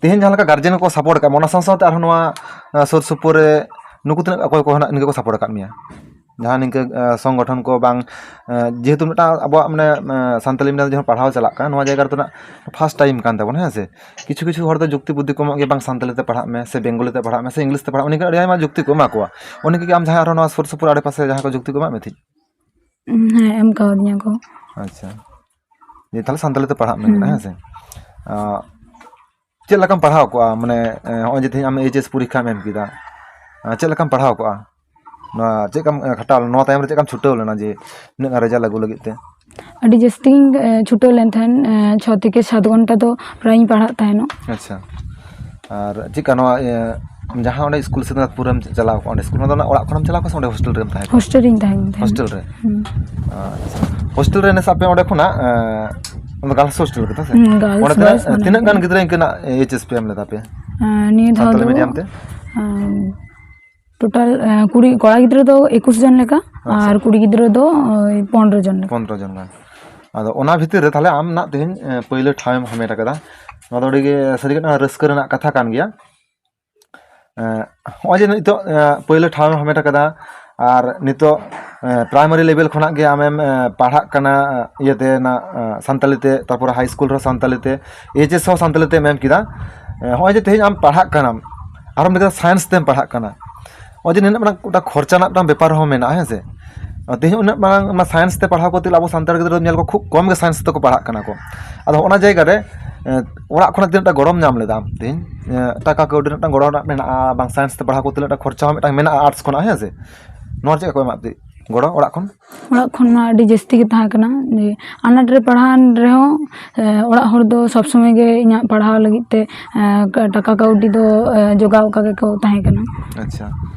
ᱛᱮᱦᱮᱧ ᱡᱟᱦᱟᱸ ᱞᱮᱠᱟ ᱜᱟᱨᱡᱮᱱ ᱠᱚ ᱥᱟᱯᱳᱨᱴ ᱟᱠᱟᱫ ᱢᱮᱭᱟ, ᱚᱱᱟ ᱥᱟᱶ ᱥᱟᱶᱛᱮ ᱟᱨᱦᱚᱸ ᱱᱚᱣᱟ, ᱟᱸ, ᱥᱩᱨ ᱥᱩᱯᱩᱨ ᱨᱮ ᱱᱩᱠᱩ ᱛᱤᱱᱟᱹᱜ ᱚᱠᱚᱭ ᱠᱚ ᱦᱮᱱᱟᱜ, ᱱᱤᱝᱠᱟᱹ ᱠᱚ ᱥᱟᱯᱳᱨᱴ ᱟᱠᱟᱫ ᱢᱮᱭᱟ? ᱡᱟᱦᱟᱸ ᱱᱤᱝᱠᱟᱹ, ᱟᱸ, ᱥᱚᱝᱜᱚᱴᱷᱚᱱ ᱠᱚ ᱵᱟᱝ, ᱟᱸ, ᱡᱮᱦᱮᱛᱩ ᱢᱤᱫᱴᱟᱝ ᱟᱵᱚᱣᱟᱜ ᱢᱟᱱᱮ, ᱟᱸ, ᱥᱟᱱᱛᱟᱞᱤ ᱢᱤᱰᱤᱭᱟᱢ ᱛᱮ ᱡᱟᱦᱟᱸ ᱯᱟᱲᱦᱟᱣ ᱪᱟᱞᱟᱜ ᱠᱟᱱᱟ, ᱱᱚᱣᱟ ᱡᱟᱭᱜᱟ ᱨᱮᱫᱚ ᱱᱟᱜ ᱯᱷᱟᱥᱴ ᱴᱟᱭᱤᱢ ᱠᱟᱱ ᱛᱟᱵᱚᱱᱟ, ᱦᱮᱸ ᱥᱮ? ᱠᱤᱪᱷᱩ ᱠᱤᱪᱷᱩ ᱦᱚᱲ ᱫᱚ ᱡᱩᱠᱛᱤ ᱵᱩᱫᱽᱫᱷᱤ ᱠᱚ ᱮᱢᱚᱜ ᱜᱮᱭᱟ, "ᱵᱟᱝ, ᱥᱟᱱᱛᱟᱞᱤ ᱛᱮ ᱯᱟᱲᱦᱟᱜ ᱢᱮ, ᱥᱮ ᱵᱮᱝᱜᱚᱞᱤ ᱛᱮ ᱯᱟᱲᱦᱟᱜ ᱢᱮ, ᱥᱮ ᱤᱝᱞᱤᱥ ᱛᱮ ᱯᱟᱲᱦᱟᱜ ᱢᱮ", ᱱᱤᱝᱠᱟᱹ ᱟᱹᱰᱤ ᱟᱭᱢᱟ ᱡᱩᱠᱛᱤ ᱠᱚ ᱮᱢᱟ ᱠᱚᱣᱟ᱾ ᱩᱱᱤ ᱠᱤ ᱟᱢ ᱡᱟᱦᱟᱸᱭ ᱟᱨᱦᱚᱸ ᱱᱚᱣᱟ ᱥᱩᱨ ᱥᱩᱯᱩᱨ ᱟᱲᱮ ᱯᱟᱥᱮ ᱡᱟᱦᱟᱸᱭ ᱠᱚ ᱡᱩᱠᱛᱤ ᱠᱚ ᱮᱢᱟᱜ ᱢᱮ ᱛᱟᱦᱮᱸᱫ? ᱦᱮᱸ, ᱮᱢ ᱠᱟᱣᱫᱤᱧᱟ ᱠᱚ᱾ ᱟᱪᱪᱷᱟ, ᱡᱮ ᱛᱟᱦᱞᱮ ᱥᱟᱱᱛᱟᱞᱤ ᱛᱮ ᱯᱟᱲᱦᱟᱜ ᱢᱮ, ᱦᱩᱸ᱾ ᱦᱮᱸ ᱥᱮ? ᱟᱸ, ᱪᱮᱫ ᱞᱮᱠᱟᱢ ᱯᱟᱲᱦᱟᱣ ᱠᱚᱜᱼᱟ? ᱢᱟᱱᱮ, ᱮᱸ, ᱱᱚᱜᱼᱚᱭ ᱡᱮ ᱛᱮᱦᱮᱧ ᱟᱢ ᱮᱭᱤᱪ ᱮᱥ ᱯᱚᱨᱤᱠᱠᱷᱟᱢ ᱮᱢ ᱠᱮᱫᱟ, ᱟᱸ, ᱪᱮᱫ ᱞᱮᱠᱟᱢ ᱯᱟᱲᱦᱟᱣ ᱠᱚᱜᱼᱟ? ᱱᱚᱣᱟ ᱪᱮᱫ ᱞᱮᱠᱟᱢ, ᱮᱸ, ᱠᱷᱟᱴᱟᱣ ᱞᱮᱱᱟ ᱡᱮ ᱱᱤᱱᱟᱹᱜ ᱜᱟᱱ ᱨᱮᱡᱟᱞᱴ ᱟᱹᱜᱩ ᱞᱟᱹᱜᱤᱫ ᱛᱮ? ᱟᱹᱰᱤ ᱡᱟᱹᱥᱛᱤ ᱜᱤᱧ, ᱮᱸ, ᱪᱷᱩᱴᱟᱹᱣ ᱞᱮᱱ ᱛᱟᱦᱮᱸᱱ, ᱮᱸ, ᱪᱷᱚ ᱛᱷᱮᱠᱮ ᱥᱟᱛ ᱜᱷᱚᱱᱴᱟ ᱫᱚ ᱯᱨᱟᱭᱤᱧ ᱯᱟᱲᱦᱟᱜ ᱛᱟᱦᱮᱱᱚᱜ᱾ ᱟᱪᱪᱷᱟ᱾ ᱟᱨ ᱪᱮᱫᱠᱟ ᱱᱚᱣᱟ, ᱤᱭᱟᱹ, ᱡᱟᱦᱟᱸ ᱚᱸᱰᱮ ᱥᱠᱩᱞ ᱥᱤᱫᱷᱱᱟᱛᱷᱯᱩᱨᱮᱢ ᱪᱟᱞᱟᱣ ᱠᱚᱜᱼᱟ, ᱚᱸᱰᱮ ᱥᱠᱩᱞ ᱚᱱᱟ ᱫᱚ ᱚᱱᱟ ᱚᱲᱟᱜ ᱠᱷᱚᱱᱮᱢ ᱪᱟᱞᱟᱣ ᱠᱚᱜᱼᱟ ᱥᱮ ᱚᱸᱰᱮ ᱦᱳᱥᱴᱮᱞ ᱨᱮᱢ ᱛᱟᱦᱮᱸ ᱠᱚᱜᱼᱟ? ᱦᱳᱥᱴᱮᱞ ᱨᱮᱧ ᱛᱟᱦᱮᱸ ᱠᱟᱱ ᱛᱟᱦᱮᱸᱱ᱾ ᱦᱳᱥᱴᱮᱞ ᱨᱮ? ᱦᱩᱸ᱾ ᱟᱪᱪᱷᱟ᱾ ᱦᱳᱥᱴᱮᱞ ᱨᱮ ᱱᱮᱥ ᱟᱯᱮ ᱚᱸᱰᱮ ᱠᱷᱚᱱᱟᱜ, ᱮᱸ, ᱚᱱᱟ ᱜᱟᱨᱞᱥ ᱦᱳᱥᱴᱮᱞ ᱜᱮ ᱛᱚ ᱥᱮ? ᱦᱩᱸ, ᱜᱟᱨᱞᱥ ᱚᱸᱰᱮ ᱛᱤᱱᱟᱹᱜ, ᱵᱚᱭᱮᱡᱽ ᱢᱟᱱᱮ ᱛᱤᱱᱟᱹᱜ ᱜᱟᱱ ᱜᱤᱫᱽᱨᱟᱹ ᱤᱱᱠᱟᱹᱱᱟᱜ ᱮᱭᱤᱪ ᱮᱥ ᱯᱮ ᱮᱢ ᱞᱮᱫᱟ ᱯᱮ? ᱮᱸ, ᱱᱤᱭᱟᱹ ᱫᱷᱟᱣ ᱥᱟᱱᱛᱟᱞᱤ ᱫᱚ, ᱢᱤᱰᱤᱭᱟᱢ ᱛᱮ? ᱮᱸ, ᱴᱳᱴᱟᱞ, ᱮᱸ, ᱠᱩᱲᱤ, ᱠᱚᱲᱟ ᱜᱤᱫᱽᱨᱟᱹ ᱫᱚ ᱮᱠᱩᱥ ᱡᱚᱱ ᱞᱮᱠᱟ, ᱟᱪᱪᱷᱟ᱾ ᱟᱨ ᱠᱩᱲᱤ ᱜᱤᱫᱽᱨᱟᱹ ᱫᱚ, ᱳᱭ, ᱯᱚᱱᱨᱚ ᱡᱚᱱ ᱞᱮᱠᱟ᱾ ᱯᱚᱱᱨᱚ ᱡᱚᱱ ᱜᱟᱱ᱾ ᱟᱫᱚ ᱚᱱᱟ ᱵᱷᱤᱛᱤᱨ ᱨᱮ ᱛᱟᱦᱞᱮ ᱟᱢ ᱱᱟᱜ ᱛᱮᱦᱮᱧ, ᱮᱸ, ᱯᱟᱹᱭᱞᱟᱹ ᱴᱷᱟᱶ ᱮᱢ ᱦᱟᱢᱮᱴ ᱟᱠᱟᱫᱟ᱾ ᱱᱚᱣᱟ ᱫᱚ ᱟᱹᱰᱤ ᱜᱮ ᱥᱟᱹᱨᱤ ᱜᱮ ᱢᱤᱫᱴᱟᱝ ᱨᱟᱹᱥᱠᱟᱹ ᱨᱮᱱᱟᱜ ᱠᱟᱛᱷᱟ ᱠᱟᱱ ᱜᱮᱭᱟ᱾ ᱮᱸ, ᱱᱚᱜᱼᱚᱭ ᱡᱮ ᱱᱤᱛᱚᱜ, ᱮᱸ, ᱯᱟᱹᱭᱞᱟᱹ ᱴᱷᱟᱶ ᱮᱢ ᱦᱟᱢᱮᱴ ᱟᱠᱟᱫᱟ, ᱟᱨ ᱱᱤᱛᱚᱜ, ᱮᱸ, ᱯᱨᱟᱭᱢᱟᱨᱤ ᱞᱮᱵᱮᱞ ᱠᱷᱚᱱᱟᱜ ᱜᱮ ᱟᱢᱮᱢ, ᱮᱸ, ᱯᱟᱲᱦᱟᱜ ᱠᱟᱱᱟ, ᱮᱸ, ᱤᱭᱟᱹᱛᱮ ᱱᱟ, ᱮᱸ, ᱥᱟᱱᱛᱟᱞᱤ ᱛᱮ, ᱛᱟᱨᱯᱚᱨᱮ ᱦᱟᱭ ᱥᱠᱩᱞ ᱨᱮᱦᱚᱸ ᱥᱟᱱᱛᱟᱞᱤ ᱛᱮ, ᱮᱭᱤᱪ ᱮᱥ ᱦᱚᱸ ᱥᱟᱱᱛᱟᱞᱤ ᱛᱮᱢ ᱮᱢ ᱠᱮᱫᱟ᱾ ᱱᱚᱜᱼᱚᱭ ᱡᱮ ᱛᱮᱦᱮᱧ ᱟᱢ ᱯᱟᱲᱦᱟᱜ ᱠᱟᱱᱟᱢ, ᱟᱨᱦᱚᱸ ᱢᱤᱫᱴᱟᱝ ᱥᱟᱭᱮᱱᱥ ᱛᱮᱢ ᱯᱟᱲᱦᱟᱜ ᱠᱟᱱᱟ, ᱱᱚᱜᱼᱚᱭ ᱡᱮ ᱱᱤᱱᱟᱹᱜ ᱢᱟᱨᱟᱝ ᱢᱤᱫᱴᱟᱝ ᱠᱷᱚᱨᱪᱟ ᱨᱮᱱᱟᱜ ᱢᱤᱫᱴᱟᱝ ᱵᱮᱯᱟᱨ ᱦᱚᱸ ᱢᱮᱱᱟᱜᱼᱟ, ᱦᱮᱸ ᱥᱮ? ᱛᱮᱦᱮᱧ ᱩᱱᱟᱹᱜ ᱢᱟᱨᱟᱝ ᱚᱱᱟ ᱥᱟᱭᱮᱱᱥ ᱛᱮ ᱯᱟᱲᱦᱟᱣ ᱠᱚᱨᱛᱮ ᱜᱮᱞᱮ ᱟᱵᱚ ᱥᱟᱱᱛᱟᱲ ᱜᱤᱫᱽᱨᱟᱹ ᱫᱚ ᱧᱮᱞ ᱠᱚ ᱠᱷᱩᱵ ᱠᱚᱢ ᱜᱮ ᱥᱟᱭᱮᱱᱥ ᱛᱮᱠᱚ ᱯᱟᱲᱦᱟᱜ ᱠᱟᱱᱟ ᱠᱚ᱾ ᱟᱫᱚ ᱚᱱᱟ ᱡᱟᱭᱜᱟ ᱨᱮ ᱮ, ᱚᱲᱟᱜ ᱠᱷᱚᱱᱟᱜ ᱛᱤᱱᱟᱹᱜ ᱴᱟ ᱜᱚᱲᱚᱢ ᱧᱟᱢ ᱞᱮᱫᱟ ᱟᱢ ᱛᱮᱦᱮᱧ? ᱮ, ᱴᱟᱠᱟ ᱠᱟᱹᱣᱰᱤ ᱨᱮᱱᱟᱜ ᱢᱤᱫᱴᱟᱝ ᱜᱚᱲᱚ ᱨᱮᱱᱟᱜ ᱢᱮᱱᱟᱜᱼᱟ, ᱵᱟᱝ ᱥᱟᱭᱮᱱᱥ ᱛᱮ ᱯᱟᱲᱦᱟᱣ ᱠᱚᱨᱛᱮ ᱜᱮᱞᱮ ᱢᱤᱫᱴᱟᱝ ᱠᱷᱚᱨᱪᱟ ᱦᱚᱸ ᱢᱤᱫᱴᱟᱝ ᱢᱮᱱᱟᱜᱼᱟ ᱟᱨᱴᱥ ᱠᱷᱚᱱᱟᱜ, ᱦᱮᱸ ᱥᱮ? ᱱᱚᱣᱟ ᱨᱮ ᱪᱮᱫ ᱞᱮᱠᱟ ᱠᱚ ᱮᱢᱟᱜ ᱯᱮ ᱜᱚᱲᱚ ᱚᱲᱟᱜ ᱠᱷᱚᱱ? ᱚᱲᱟᱜ ᱠᱷᱚᱱ ᱢᱟ ᱟᱹᱰᱤ ᱡᱟᱹᱥᱛᱤ ᱜᱮ ᱛᱟᱦᱮᱸ ᱠᱟᱱᱟ, ᱡᱮ ᱟᱱᱟᱴ ᱨᱮ ᱯᱟᱲᱦᱟᱣ ᱨᱮᱦᱚᱸ, ᱮ, ᱚᱲᱟᱜ ᱦᱚᱲ ᱫᱚ ᱥᱚᱵᱽ ᱥᱚᱢᱚᱭ ᱜᱮ ᱤᱧᱟᱹᱜ ᱯᱟᱲᱦᱟᱣ ᱞᱟᱹᱜᱤᱫ ᱛᱮ, ᱮ, ᱴᱟᱠᱟ ᱠᱟᱹᱣᱰᱤ ᱫᱚ, ᱮ, ᱡᱚᱜᱟᱣ ᱟᱠᱟ ᱜᱮᱠᱚ ᱛᱟᱦᱮᱸ ᱠᱟᱱᱟ᱾ ᱟᱪᱪᱷᱟ,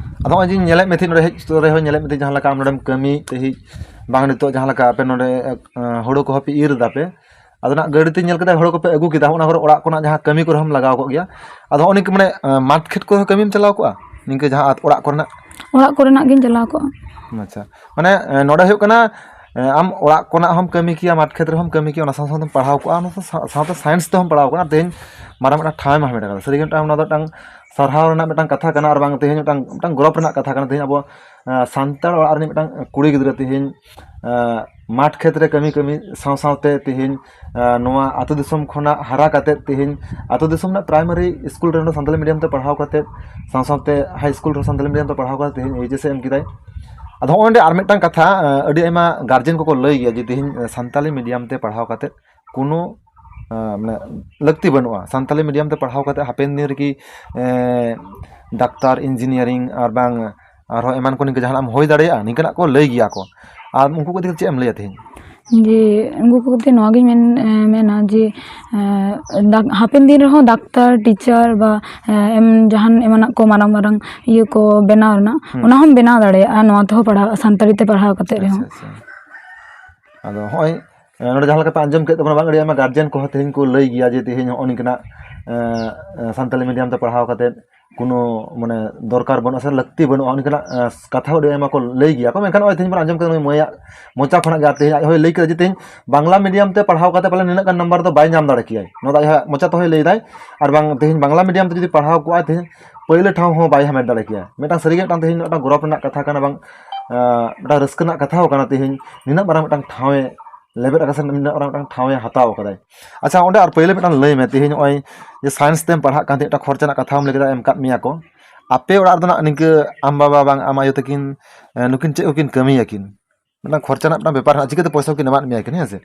ᱟᱫᱚ ᱱᱚᱜᱼᱚᱭ ᱡᱮᱧ ᱧᱮᱞᱮᱫ ᱢᱮ ᱛᱟᱦᱮᱸᱫ ᱱᱚᱰᱮ ᱦᱮᱡ ᱥᱩᱨ ᱨᱮᱦᱚᱸ ᱧᱮᱞᱮᱫ ᱢᱮ ᱛᱟᱦᱮᱸᱫ ᱡᱟᱦᱟᱸ ᱞᱮᱠᱟ ᱟᱢ ᱱᱚᱰᱮᱢ ᱠᱟᱹᱢᱤ ᱛᱟᱦᱮᱸᱫ, ᱵᱟᱝ ᱱᱤᱛᱚᱜ ᱡᱟᱦᱟᱸ ᱞᱮᱠᱟ ᱟᱯᱮ ᱱᱚᱰᱮ, ᱮ, ᱦᱩᱲᱩ ᱠᱚᱦᱚᱸ ᱯᱮ ᱤᱨ ᱮᱫᱟ ᱯᱮ, ᱟᱫᱚ ᱱᱟᱜ ᱜᱟᱹᱰᱤ ᱛᱮᱧ ᱧᱮᱞ ᱠᱮᱫᱟ ᱦᱩᱲᱩ ᱠᱚᱯᱮ ᱟᱹᱜᱩ ᱠᱮᱫᱟ, ᱚᱱᱟ ᱠᱚᱨᱮ ᱚᱲᱟᱜ ᱠᱚᱨᱮᱱᱟᱜ ᱡᱟᱦᱟᱸ ᱠᱟᱹᱢᱤ ᱠᱚᱨᱮ ᱦᱚᱸᱢ ᱞᱟᱜᱟᱣ ᱠᱚᱜ ᱜᱮᱭᱟ᱾ ᱟᱫᱚ ᱱᱚᱜᱼᱚ ᱱᱤᱝᱠᱟᱹ ᱢᱟᱱᱮ, ᱮ, ᱢᱟᱴᱷ ᱠᱷᱮᱛ ᱠᱚᱨᱮ ᱦᱚᱸ ᱠᱟᱹᱢᱤᱢ ᱪᱟᱞᱟᱣ ᱠᱚᱜᱼᱟ, ᱱᱤᱝᱠᱟᱹ ᱡᱟᱦᱟᱸ ᱟᱛ-, ᱚᱲᱟᱜ ᱠᱚᱨᱮᱱᱟᱜ? ᱚᱲᱟᱜ ᱠᱚᱨᱮᱱᱟᱜ ᱜᱤᱧ ᱪᱟᱞᱟᱣ ᱠᱚᱜᱼᱟ᱾ ᱟᱪᱪᱷᱟ, ᱢᱟᱱᱮ, ᱮ, ᱱᱚᱰᱮ ᱦᱩᱭᱩᱜ ᱠᱟᱱᱟ, ᱮ, ᱟᱢ ᱚᱲᱟᱜ ᱠᱚᱨᱮᱱᱟᱜ ᱦᱚᱸᱢ ᱠᱟᱹᱢᱤ ᱠᱮᱭᱟ, ᱢᱟᱴᱷ ᱠᱷᱮᱛ ᱨᱮᱦᱚᱸᱢ ᱠᱟᱹᱢᱤ ᱠᱮᱭᱟ, ᱚᱱᱟ ᱥᱟᱶ ᱥᱟᱶᱛᱮᱢ ᱯᱟᱲᱦᱟᱣ ᱠᱚᱜᱼᱟ, ᱚᱱᱟ ᱥᱟᱶ ᱥᱟᱶᱛᱮ ᱥᱟᱭᱮᱱᱥ ᱛᱮᱦᱚᱸᱢ ᱯᱟᱲᱦᱟᱣ ᱠᱚᱜᱼᱟ, ᱛᱮᱦᱮᱧ ᱢᱟᱨᱟᱝ ᱢᱤᱫᱴᱟᱝ ᱴᱷᱟᱶ ᱮᱢ ᱦᱟᱢᱮᱴ ᱟᱠᱟᱫᱟ᱾ ᱥᱟᱹᱨᱤᱜᱮ ᱢᱤᱫᱴᱟᱝ ᱚᱱᱟ ᱫᱚ ᱢᱤᱫᱴᱟᱝ ᱥᱟᱨᱦᱟᱣ ᱨᱮᱱᱟᱜ ᱢᱤᱫᱴᱟᱝ ᱠᱟᱛᱷᱟ ᱠᱟᱱᱟ, ᱟᱨ ᱵᱟᱝ ᱛᱮᱦᱮᱧ ᱢᱤᱫᱴᱟᱝ, ᱢᱤᱫᱴᱟᱝ ᱜᱚᱨᱚᱵᱽ ᱨᱮᱱᱟᱜ ᱠᱟᱛᱷᱟ ᱠᱟᱱᱟ᱾ ᱛᱮᱦᱮᱧ ᱟᱵᱚ, ᱮ, ᱥᱟᱱᱛᱟᱲ ᱚᱲᱟᱜ ᱨᱤᱱᱤᱡ ᱢᱤᱫᱴᱟᱝ ᱠᱩᱲᱤ ᱜᱤᱫᱽᱨᱟᱹ ᱛᱮᱦᱮᱧ, ᱮ, ᱢᱟᱴᱷ ᱠᱷᱮᱛ ᱨᱮ ᱠᱟᱹᱢᱤ ᱠᱟᱹᱢᱤ ᱥᱟᱶ ᱥᱟᱶᱛᱮ ᱛᱮᱦᱮᱧ, ᱮ, ᱱᱚᱣᱟ ᱟᱹᱛᱩ ᱫᱤᱥᱚᱢ ᱠᱷᱚᱱᱟᱜ ᱦᱟᱨᱟ ᱠᱟᱛᱮᱫ ᱛᱮᱦᱮᱧ ᱟᱹᱛᱩ ᱫᱤᱥᱚᱢ ᱨᱮᱱᱟᱜ ᱯᱨᱟᱭᱢᱟᱨᱤ ᱥᱠᱩᱞ ᱨᱮ ᱥᱟᱱᱛᱟᱞᱤ ᱢᱤᱰᱤᱭᱟᱢ ᱛᱮ ᱯᱟᱲᱦᱟᱣ ᱠᱟᱛᱮᱫ, ᱥᱟᱶ ᱥᱟᱶᱛᱮ ᱦᱟᱭ ᱥᱠᱩᱞ ᱨᱮᱦᱚᱸ ᱥᱟᱱᱛᱟᱞᱤ ᱢᱤᱰᱤᱭᱟᱢ ᱛᱮ ᱯᱟᱲᱦᱟᱣ ᱠᱟᱛᱮᱫ ᱛᱮᱦᱮᱧ ᱮᱭᱤᱪ ᱮᱥ ᱮ ᱮᱢ ᱠᱮᱫᱟᱭ᱾ ᱟᱫᱚ ᱦᱚᱸᱜᱼᱚᱭ ᱱᱚᱰᱮ ᱟᱨ ᱢᱤᱫᱴᱟᱝ ᱠᱟᱛᱷᱟ, ᱮ, ᱟᱹᱰᱤ ᱟᱭᱢᱟ ᱜᱟᱨᱡᱮᱱ ᱠᱚᱠᱚ ᱞᱟᱹᱭ ᱜᱮᱭᱟ ᱡᱮ ᱛᱮᱦᱮᱧ ᱥᱟᱱᱛᱟᱞᱤ ᱢᱤᱰᱤᱭᱟᱢ ᱛᱮ ᱯᱟᱲᱦᱟᱣ ᱠᱟᱛᱮᱫ ᱠᱳᱱᱳ, ᱮ, ᱢᱟᱱᱮ, ᱞᱟᱹᱠᱛᱤ ᱵᱟᱹᱱᱩᱜᱼᱟ, ᱥᱟᱱᱛᱟᱞᱤ ᱢᱤᱰᱤᱭᱟᱢ ᱛᱮ ᱯᱟᱲᱦᱟᱣ ᱠᱟᱛᱮᱫ ᱦᱟᱯᱮᱱ ᱫᱤᱱ ᱨᱮᱠᱤ, ᱮ, ᱰᱟᱠᱛᱟᱨ, ᱤᱧᱡᱤᱱᱤᱭᱟᱨᱤᱝ ᱟᱨ ᱵᱟᱝ ᱟᱨᱦᱚᱸ ᱮᱢᱟᱱ ᱠᱚ ᱱᱤᱝᱠᱟᱹ ᱡᱟᱦᱟᱱᱟᱜ ᱮᱢ ᱦᱩᱭ ᱫᱟᱲᱮᱭᱟᱜᱼᱟ, ᱱᱤᱝᱠᱟᱹᱱᱟᱜ ᱠᱚ ᱞᱟᱹᱭ ᱜᱮᱭᱟ ᱠᱚ᱾ ᱟᱨ ᱩᱱᱠᱩ ᱠᱚ ᱤᱫᱤ ᱠᱟᱛᱮ ᱪᱮᱫ ᱮᱢ ᱞᱟᱹᱭᱟ ᱛᱮᱦᱮᱧ? ᱡᱮ ᱩᱱᱠᱩ ᱠᱚ ᱠᱟᱛᱮ ᱱᱚᱣᱟ ᱜᱤᱧ ᱢᱮᱱ, ᱮ, ᱢᱮᱱᱟ ᱡᱮ, ᱮ, ᱰᱟᱠ-, ᱦᱟᱯᱮᱱ ᱫᱤᱱ ᱨᱮᱦᱚᱸ ᱰᱟᱠᱛᱟᱨ, ᱴᱤᱪᱟᱨ ᱵᱟ, ᱮ, ᱮᱢ ᱡᱟᱦᱟᱱ ᱮᱢᱟᱱᱟᱜ ᱠᱚ ᱢᱟᱨᱟᱝ ᱢᱟᱨᱟᱝ ᱤᱭᱟᱹ ᱠᱚ ᱵᱮᱱᱟᱣ ᱨᱮᱱᱟᱜ, ᱦᱩᱸ᱾ ᱚᱱᱟ ᱦᱚᱸᱢ ᱵᱮᱱᱟᱣ ᱫᱟᱲᱮᱭᱟᱜᱼᱟ ᱱᱚᱣᱟ ᱛᱮᱦᱚᱸ ᱯᱟᱲᱦᱟᱣ, ᱥᱟᱱᱛᱟᱲᱤ ᱛᱮ ᱯᱟᱲᱦᱟᱣ ᱠᱟᱛᱮ ᱨᱮᱦᱚᱸ᱾ ᱟᱪᱪᱷᱟ, ᱟᱪᱪᱷᱟ᱾ ᱟᱫᱚ ᱦᱚᱸᱜᱼᱚᱭ, ᱮ, ᱱᱚᱰᱮ ᱡᱟᱦᱟᱸ ᱞᱮᱠᱟ ᱯᱮ ᱟᱸᱡᱚᱢ ᱠᱮᱫ ᱛᱟᱵᱚᱱᱟ, ᱵᱟᱝ, ᱟᱹᱰᱤ ᱟᱭᱢᱟ ᱜᱟᱨᱡᱮᱱ ᱠᱚᱦᱚᱸ ᱛᱮᱦᱮᱧ ᱠᱚ ᱞᱟᱹᱭ ᱜᱮᱭᱟ ᱡᱮ ᱛᱮᱦᱮᱧ ᱦᱚᱸᱜᱼᱚ ᱱᱤᱝᱠᱟᱹᱱᱟᱜ, ᱮ, ᱮ, ᱥᱟᱱᱛᱟᱞᱤ ᱢᱤᱰᱤᱭᱟᱢ ᱛᱮ ᱯᱟᱲᱦᱟᱣ ᱠᱟᱛᱮᱫ ᱠᱳᱱᱳ, ᱢᱟᱱᱮ, ᱫᱚᱨᱠᱟᱨ ᱵᱟᱹᱱᱩᱜᱼᱟ ᱥᱮ ᱞᱟᱹᱠᱛᱤ ᱵᱟᱹᱱᱩᱜᱼᱟ, ᱚᱱᱠᱟᱱᱟᱜ, ᱮ, ᱠᱟᱛᱷᱟ ᱦᱚᱸ ᱟᱹᱰᱤ ᱟᱭᱢᱟ ᱠᱚ ᱞᱟᱹᱭ ᱜᱮᱭᱟ ᱠᱚ᱾ ᱢᱮᱱᱠᱷᱟᱱ ᱱᱚᱜᱼᱚᱭ ᱛᱮᱦᱮᱧ ᱵᱚᱱ ᱟᱸᱡᱚᱢ ᱠᱮᱫᱟ ᱱᱩᱭ ᱢᱟᱹᱭᱟᱜ ᱢᱚᱪᱟ ᱠᱷᱚᱱᱟᱜ ᱜᱮ, ᱟᱨ ᱛᱮᱦᱮᱧ ᱟᱡ ᱦᱚᱸᱭ ᱞᱟᱹᱭ ᱠᱮᱫᱟ ᱡᱮ ᱛᱮᱦᱮᱧ ᱵᱟᱝᱞᱟ ᱢᱤᱰᱤᱭᱟᱢ ᱛᱮ ᱯᱟᱲᱦᱟᱣ ᱠᱟᱛᱮ ᱯᱟᱞᱮ ᱱᱤᱱᱟᱹᱜ ᱜᱟᱱ ᱱᱟᱢᱵᱟᱨ ᱫᱚ ᱵᱟᱭ ᱧᱟᱢ ᱫᱟᱲᱮ ᱠᱮᱭᱟᱭ, ᱱᱚᱣᱟ ᱫᱚ ᱟᱡᱟᱜ ᱢᱚᱪᱟ ᱛᱮᱦᱚᱸᱭ ᱞᱟᱹᱭ ᱫᱟᱭ᱾ ᱟᱨ ᱵᱟᱝ ᱛᱮᱦᱮᱧ ᱵᱟᱝᱞᱟ ᱢᱤᱰᱤᱭᱟᱢ ᱛᱮ ᱡᱩᱫᱤ ᱯᱟᱲᱦᱟᱣ ᱠᱚᱜᱼᱟᱭ, ᱛᱮᱦᱮᱧ ᱯᱟᱹᱭᱞᱟᱹ ᱴᱷᱟᱶ ᱦᱚᱸ ᱵᱟᱭ ᱦᱟᱢᱮᱴ ᱫᱟᱲᱮ ᱠᱮᱭᱟ᱾ ᱢᱤᱫᱴᱟᱝ ᱥᱟᱹᱨᱤᱜᱮ ᱢᱤᱫᱴᱟᱝ ᱛᱮᱦᱮᱧ ᱢᱤᱫᱴᱟᱝ ᱜᱚᱨᱚᱵᱽ ᱨᱮᱱᱟᱜ ᱠᱟᱛᱷᱟ ᱠᱟᱱᱟ, ᱵᱟᱝ, ᱮ, ᱢᱤᱫᱴᱟᱝ ᱨᱟᱹᱥᱠᱟᱹ ᱨᱮᱱᱟᱜ ᱠᱟᱛᱷᱟ ᱦᱚᱸ ᱠᱟᱱᱟ, ᱛᱮᱦᱮᱧ ᱱᱤᱱᱟᱹᱜ ᱢᱟᱨᱟᱝ ᱢᱤᱫᱴᱟᱝ ᱴᱷᱟᱶ ᱮ ᱞᱮᱵᱮᱫ ᱟᱠᱟᱫ ᱥᱮ ᱢᱤᱫᱴᱟᱝ ᱚᱱᱟ ᱢᱤᱫᱴᱟᱝ ᱴᱷᱟᱶ ᱮ ᱦᱟᱛᱟᱣ ᱟᱠᱟᱫᱟᱭ᱾ ᱟᱪᱪᱷᱟ, ᱚᱸᱰᱮ ᱟᱨ ᱯᱳᱭᱞᱳ ᱢᱤᱫᱴᱟᱝ ᱞᱟᱹᱭ ᱢᱮ, ᱛᱮᱦᱮᱧ ᱱᱚᱜᱼᱚᱭ ᱡᱮ ᱥᱟᱭᱮᱱᱥ ᱛᱮᱢ ᱯᱟᱲᱦᱟᱜ ᱠᱟᱱ ᱛᱟᱦᱮᱸᱫ, ᱢᱤᱫᱴᱟᱝ ᱠᱷᱚᱨᱪᱟ ᱨᱮᱱᱟᱜ ᱠᱟᱛᱷᱟᱢ ᱞᱟᱹᱭ ᱠᱮᱫᱟ, ᱮᱢ ᱠᱟᱫ ᱢᱮᱭᱟ ᱠᱚ, ᱟᱯᱮ ᱚᱲᱟᱜ ᱨᱮᱫᱚ ᱱᱟᱜ ᱱᱤᱝᱠᱟᱹ ᱟᱢ ᱵᱟᱵᱟ ᱵᱟᱝ ᱟᱢ ᱟᱭᱳ ᱛᱟᱹᱠᱤᱱ, ᱮ, ᱱᱩᱠᱤᱱ ᱪᱮᱫ ᱠᱚᱠᱤᱱ ᱠᱟᱹᱢᱤᱭᱟᱠᱤᱱ? ᱢᱤᱫᱴᱟᱝ ᱠᱷᱚᱨᱪᱟ ᱨᱮᱱᱟᱜ ᱢᱤᱫᱴᱟᱝ ᱵᱮᱯᱟᱨ ᱦᱮᱱᱟᱜᱼᱟ, ᱪᱤᱠᱟᱹᱛᱮ ᱯᱚᱭᱥᱟ ᱠᱚᱠᱤᱱ ᱮᱢᱟᱫ ᱢᱮᱭᱟ ᱠᱤᱱ, ᱦᱮᱸ ᱥᱮ?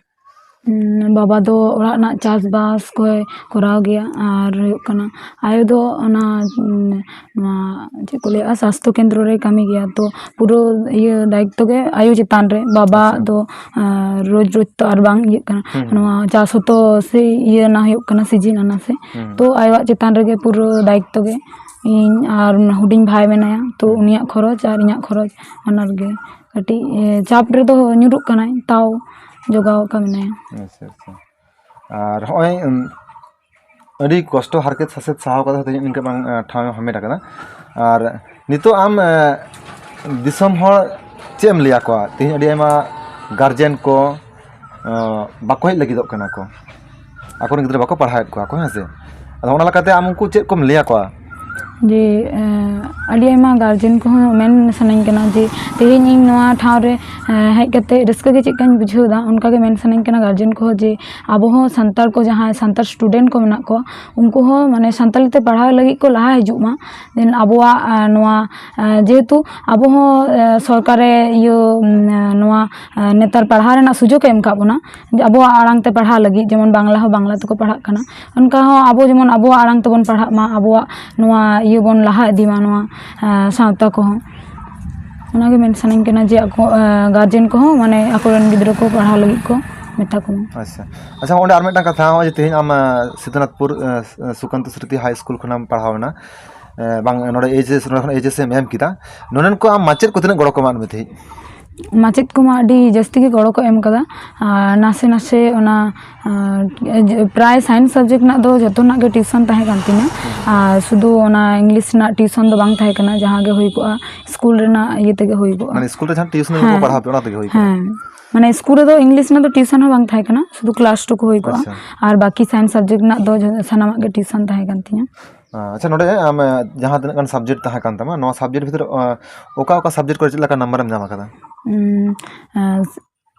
ᱩᱸ, ᱵᱟᱵᱟ ᱫᱚ ᱚᱲᱟᱜ ᱨᱮᱱᱟᱜ ᱪᱟᱥᱵᱟᱥ ᱠᱚᱭ ᱠᱚᱨᱟᱣ ᱜᱮᱭᱟ, ᱟᱨ ᱦᱩᱭᱩᱜ ᱠᱟᱱᱟ ᱟᱭᱳ ᱫᱚ ᱚᱱᱟ, ᱩᱸ, ᱱᱚᱣᱟ ᱪᱮᱫ ᱠᱚ ᱞᱟᱹᱭᱟ, ᱥᱟᱥᱛᱷᱚ ᱠᱮᱱᱫᱨᱚ ᱨᱮᱭ ᱠᱟᱹᱢᱤ ᱜᱮᱭᱟ᱾ ᱛᱚ ᱯᱩᱨᱟᱹ ᱤᱭᱟᱹ ᱫᱟᱭᱤᱛᱛᱚ ᱜᱮ ᱟᱭᱳ ᱪᱮᱛᱟᱱ ᱨᱮ, ᱵᱟᱵᱟ ᱟᱪᱪᱷᱟ᱾ ᱫᱚ, ᱟᱸ, ᱨᱳᱡᱽ ᱨᱳᱡᱽ ᱛᱚ ᱟᱨ ᱵᱟᱝ ᱤᱭᱟᱹᱜ ᱠᱟᱱᱟ᱾ ᱦᱩᱸ, ᱦᱩᱸ᱾ ᱱᱚᱣᱟ ᱪᱟᱥ ᱦᱚᱸᱛᱚ ᱥᱮ ᱤᱭᱟᱹ ᱨᱮᱱᱟᱜ ᱦᱩᱭᱩᱜ ᱠᱟᱱᱟ, ᱥᱤᱡᱤᱱ ᱟᱱᱟ ᱥᱮ᱾ ᱦᱩᱸ᱾ ᱛᱚ ᱟᱭᱳᱣᱟᱜ ᱪᱮᱛᱟᱱ ᱨᱮᱜᱮ ᱯᱩᱨᱟᱹ ᱫᱟᱭᱤᱛᱛᱚ ᱜᱮ᱾ ᱤᱧ ᱟᱨ ᱦᱩᱰᱤᱧ ᱵᱷᱟᱭ ᱢᱮᱱᱟᱭᱟ, ᱛᱚ ᱦᱩᱸ᱾ ᱩᱱᱤᱭᱟᱜ ᱠᱷᱚᱨᱚᱪ ᱟᱨ ᱤᱧᱟᱹᱜ ᱠᱷᱚᱨᱚᱪ ᱵᱟᱱᱟᱨ ᱜᱮ ᱠᱟᱹᱴᱤᱡ, ᱮ, ᱪᱟᱯ ᱨᱮᱫᱚ ᱧᱩᱨᱩᱜ ᱠᱟᱱᱟᱭ, ᱛᱟᱣ ᱡᱚᱜᱟᱣ ᱟᱠᱟ ᱢᱮᱱᱟᱭᱟ᱾ ᱟᱪᱪᱷᱟ, ᱟᱪᱪᱷᱟ᱾ ᱟᱨ ᱦᱚᱸᱜᱼᱚᱭ, ᱩᱢ, ᱟᱹᱰᱤ ᱠᱚᱥᱴᱚ ᱦᱟᱨᱠᱮᱛ ᱥᱟᱥᱮᱛ ᱥᱟᱦᱟᱣ ᱠᱟᱛᱮ ᱛᱮᱦᱮᱧ ᱱᱤᱝᱠᱟᱹ ᱵᱟᱝ, ᱮ, ᱴᱷᱟᱶ ᱮᱢ ᱦᱟᱢᱮᱴ ᱟᱠᱟᱫᱟ᱾ ᱟᱨ ᱱᱤᱛᱚᱜ ᱟᱢ, ᱮ, ᱫᱤᱥᱚᱢ ᱦᱚᱲ ᱪᱮᱫ ᱮᱢ ᱞᱟᱹᱭ ᱟᱠᱚᱣᱟ? ᱛᱮᱦᱮᱧ ᱟᱹᱰᱤ ᱟᱭᱢᱟ ᱜᱟᱨᱡᱮᱱ ᱠᱚ, ᱮ, ᱵᱟᱠᱚ ᱦᱮᱡ ᱞᱟᱹᱜᱤᱫᱚᱜ ᱠᱟᱱᱟ ᱠᱚ, ᱟᱠᱚᱨᱮᱱ ᱜᱤᱫᱽᱨᱟᱹ ᱵᱟᱠᱚ ᱯᱟᱲᱦᱟᱣᱮᱫ ᱠᱚᱣᱟ ᱠᱚ, ᱦᱮᱸ ᱥᱮ? ᱟᱫᱚ ᱚᱱᱟ ᱞᱮᱠᱟᱛᱮ ᱟᱢ ᱩᱱᱠᱩ ᱪᱮᱫ ᱠᱚᱢ ᱞᱟᱹᱭ ᱟᱠᱚᱣᱟ? ᱡᱮ, ᱮ, ᱟᱹᱰᱤ ᱟᱭᱢᱟ ᱜᱟᱨᱡᱮᱱ ᱠᱚᱦᱚᱸ ᱢᱮᱱ ᱥᱟᱱᱟᱧ ᱠᱟᱱᱟ ᱡᱮ ᱛᱮᱦᱮᱧ ᱤᱧ ᱱᱚᱣᱟ ᱴᱷᱟᱶ ᱨᱮ, ᱮ, ᱦᱮᱡ ᱠᱟᱛᱮ ᱨᱟᱹᱥᱠᱟᱹ ᱜᱮ ᱪᱮᱫ ᱞᱮᱠᱟᱧ ᱵᱩᱡᱷᱟᱹᱣ ᱮᱫᱟ, ᱚᱱᱠᱟ ᱜᱮ ᱢᱮᱱ ᱥᱟᱱᱟᱧ ᱠᱟᱱᱟ ᱜᱟᱨᱡᱮᱱ ᱠᱚᱦᱚᱸ ᱡᱮ ᱟᱵᱚ ᱦᱚᱸ ᱥᱟᱱᱛᱟᱲ ᱠᱚ, ᱡᱟᱦᱟᱸᱭ ᱥᱟᱱᱛᱟᱲ ᱥᱴᱩᱰᱮᱱᱴ ᱠᱚ ᱢᱮᱱᱟᱜ ᱠᱚᱣᱟ, ᱩᱱᱠᱩ ᱦᱚᱸ ᱢᱟᱱᱮ ᱥᱟᱱᱛᱟᱲᱤ ᱛᱮ ᱯᱟᱲᱦᱟᱣ ᱞᱟᱹᱜᱤᱫ ᱠᱚ ᱞᱟᱦᱟ ᱦᱤᱡᱩᱜ ᱢᱟ᱾ Then ᱟᱵᱚᱣᱟᱜ, ᱮ, ᱱᱚᱣᱟ, ᱮ, ᱡᱮᱦᱮᱛᱩ ᱟᱵᱚ ᱦᱚᱸ, ᱮ, ᱥᱚᱨᱠᱟᱨᱮ ᱤᱭᱟᱹ, ᱩᱢ, ᱮ, ᱱᱚᱣᱟ, ᱮ, ᱱᱮᱛᱟᱨ ᱯᱟᱲᱦᱟᱣ ᱨᱮᱱᱟᱜ ᱥᱩᱡᱳᱜᱽ ᱮ ᱮᱢ ᱟᱠᱟᱫ ᱵᱚᱱᱟ, ᱡᱮ ᱟᱵᱚᱣᱟᱜ ᱟᱲᱟᱝ ᱛᱮ ᱯᱟᱲᱦᱟᱣ ᱞᱟᱹᱜᱤᱫ, ᱡᱮᱢᱚᱱ ᱵᱟᱝᱞᱟ ᱦᱚᱸ ᱵᱟᱝᱞᱟ ᱛᱮᱠᱚ ᱯᱟᱲᱦᱟᱜ ᱠᱟᱱᱟ, ᱚᱱᱠᱟ ᱦᱚᱸ ᱟᱵᱚ ᱡᱮᱢᱚᱱ ᱟᱵᱚᱣᱟᱜ ᱟᱲᱟᱝ ᱛᱮᱵᱚᱱ ᱯᱟᱲᱦᱟᱜ ᱢᱟ, ᱟᱵᱚᱣᱟᱜ ᱱᱚᱣᱟ ᱤᱭᱟᱹ ᱵᱚᱱ ᱞᱟᱦᱟ ᱤᱫᱤ ᱢᱟ, ᱱᱚᱣᱟ, ᱮ, ᱥᱟᱶᱛᱟ ᱠᱚᱦᱚᱸ᱾ ᱚᱱᱟᱜᱮ ᱢᱮᱱ ᱥᱟᱱᱟᱧ ᱠᱟᱱᱟ ᱡᱮ ᱟᱠᱚ, ᱮ, ᱜᱟᱨᱡᱮᱱ ᱠᱚᱦᱚᱸ ᱢᱟᱱᱮ ᱟᱠᱚᱨᱮᱱ ᱜᱤᱫᱽᱨᱟᱹ ᱠᱚ ᱯᱟᱲᱦᱟᱣ ᱞᱟᱹᱜᱤᱫ ᱠᱚ ᱢᱮᱛᱟ ᱠᱚᱢᱟ᱾ ᱟᱪᱪᱷᱟ, ᱟᱪᱪᱷᱟ, ᱚᱸᱰᱮ ᱟᱨ ᱢᱤᱫᱴᱟᱝ ᱠᱟᱛᱷᱟ, ᱱᱚᱜᱼᱚᱭ ᱡᱮ ᱛᱮᱦᱮᱧ ᱟᱢ, ᱮ, ᱥᱤᱫᱷᱩᱱᱟᱛᱷᱯᱩᱨ, ᱮ, ᱥᱩᱠᱟᱱᱛᱚ ᱥᱨᱤᱛᱤ ᱦᱟᱭ ᱥᱠᱩᱞ ᱠᱷᱚᱱᱟᱢ ᱯᱟᱲᱦᱟᱣ ᱮᱱᱟ, ᱮ, ᱵᱟᱝ, ᱱᱚᱰᱮ ᱮᱭᱤᱪ ᱮᱥ, ᱱᱚᱰᱮ ᱠᱷᱚᱱ ᱮᱭᱤᱪ ᱮᱥ ᱮᱢ ᱮᱢ ᱠᱮᱫᱟ, ᱱᱚᱰᱮᱱ ᱠᱚ ᱟᱢ ᱢᱟᱪᱮᱫ ᱠᱚ ᱛᱤᱱᱟᱹᱜ ᱜᱚᱲᱚ ᱠᱚ ᱮᱢᱟᱫ ᱢᱮ ᱛᱟᱦᱮᱸᱫ? ᱢᱟᱪᱮᱫ ᱠᱚᱢᱟ ᱟᱹᱰᱤ ᱡᱟᱹᱥᱛᱤ ᱜᱮ ᱜᱚᱲᱚ ᱠᱚ ᱮᱢ ᱠᱟᱫᱟ, ᱟᱨ ᱱᱟᱥᱮ ᱱᱟᱥᱮ ᱚᱱᱟ, ᱟᱨ ᱯᱨᱟᱭ ᱥᱟᱭᱮᱱᱥ ᱥᱟᱵᱡᱮᱠᱴ ᱨᱮᱱᱟᱜ ᱫᱚ ᱡᱚᱛᱚᱱᱟᱜ ᱜᱮ ᱴᱤᱭᱩᱥᱚᱱ ᱛᱟᱦᱮᱸ ᱠᱟᱱ ᱛᱤᱧᱟᱹ, ᱟᱨ ᱥᱩᱫᱷᱩ ᱚᱱᱟ ᱤᱝᱞᱤᱥ ᱨᱮᱱᱟᱜ ᱴᱤᱭᱩᱥᱚᱱ ᱫᱚ ᱵᱟᱝ ᱛᱟᱦᱮᱸ ᱠᱟᱱᱟ, ᱡᱟᱦᱟᱸ ᱜᱮ ᱦᱩᱭ ᱠᱚᱜᱼᱟ ᱥᱠᱩᱞ ᱨᱮᱱᱟᱜ ᱤᱭᱟᱹ ᱛᱮᱜᱮ ᱦᱩᱭ ᱠᱚᱜᱼᱟ᱾ ᱢᱟᱱᱮ ᱥᱠᱩᱞ ᱨᱮ ᱡᱟᱦᱟᱸ ᱴᱤᱭᱩᱥᱚᱱ ᱠᱚ ᱦᱮᱸ᱾ ᱯᱟᱲᱦᱟᱣ ᱯᱮ, ᱚᱱᱟ ᱛᱮᱜᱮ ᱦᱩᱭ ᱠᱚᱜᱼᱟ? ᱦᱮᱸ, ᱢᱟᱱᱮ ᱥᱠᱩᱞ ᱨᱮᱫᱚ ᱤᱝᱞᱤᱥ ᱨᱮᱱᱟᱜ ᱫᱚ ᱴᱤᱭᱩᱥᱚᱱ ᱦᱚᱸ ᱵᱟᱝ ᱛᱟᱦᱮᱸ ᱠᱟᱱᱟ, ᱥᱩᱫᱷᱩ ᱠᱞᱟᱥ ᱴᱩᱠᱩ ᱦᱩᱭ ᱠᱚᱜᱼᱟ, ᱟᱪᱪᱷᱟ᱾ ᱟᱨ ᱵᱟᱠᱤ ᱥᱟᱭᱮᱱᱥ ᱥᱟᱵᱡᱮᱠᱴ ᱨᱮᱱᱟᱜ ᱫᱚ ᱡᱷᱚ-, ᱥᱟᱱᱟᱢᱟᱜ ᱜᱮ ᱴᱤᱭᱩᱥᱚᱱ ᱛᱟᱦᱮᱸ ᱠᱟᱱ ᱛᱤᱧᱟᱹ᱾ ᱟᱪᱪᱷᱟ, ᱱᱚᱰᱮ ᱟᱢ, ᱡᱟᱦᱟᱸ ᱛᱤᱱᱟᱹᱜ ᱜᱟᱱ ᱥᱟᱵᱡᱮᱠᱴ ᱛᱟᱦᱮᱸ ᱠᱟᱱ ᱛᱟᱢᱟ, ᱱᱚᱣᱟ ᱥᱟᱵᱡᱮᱠᱴ ᱵᱷᱤᱛᱨᱤ ᱨᱮ, ᱚ, ᱚᱠᱟ ᱚᱠᱟ ᱥᱟᱵᱡᱮᱠᱴ ᱠᱚᱨᱮ ᱪᱮᱫ ᱞᱮᱠᱟ ᱱᱟᱢᱵᱟᱨᱮᱢ ᱧᱟᱢ ᱟᱠᱟᱫᱟ? ᱩᱸ, ᱟᱸ,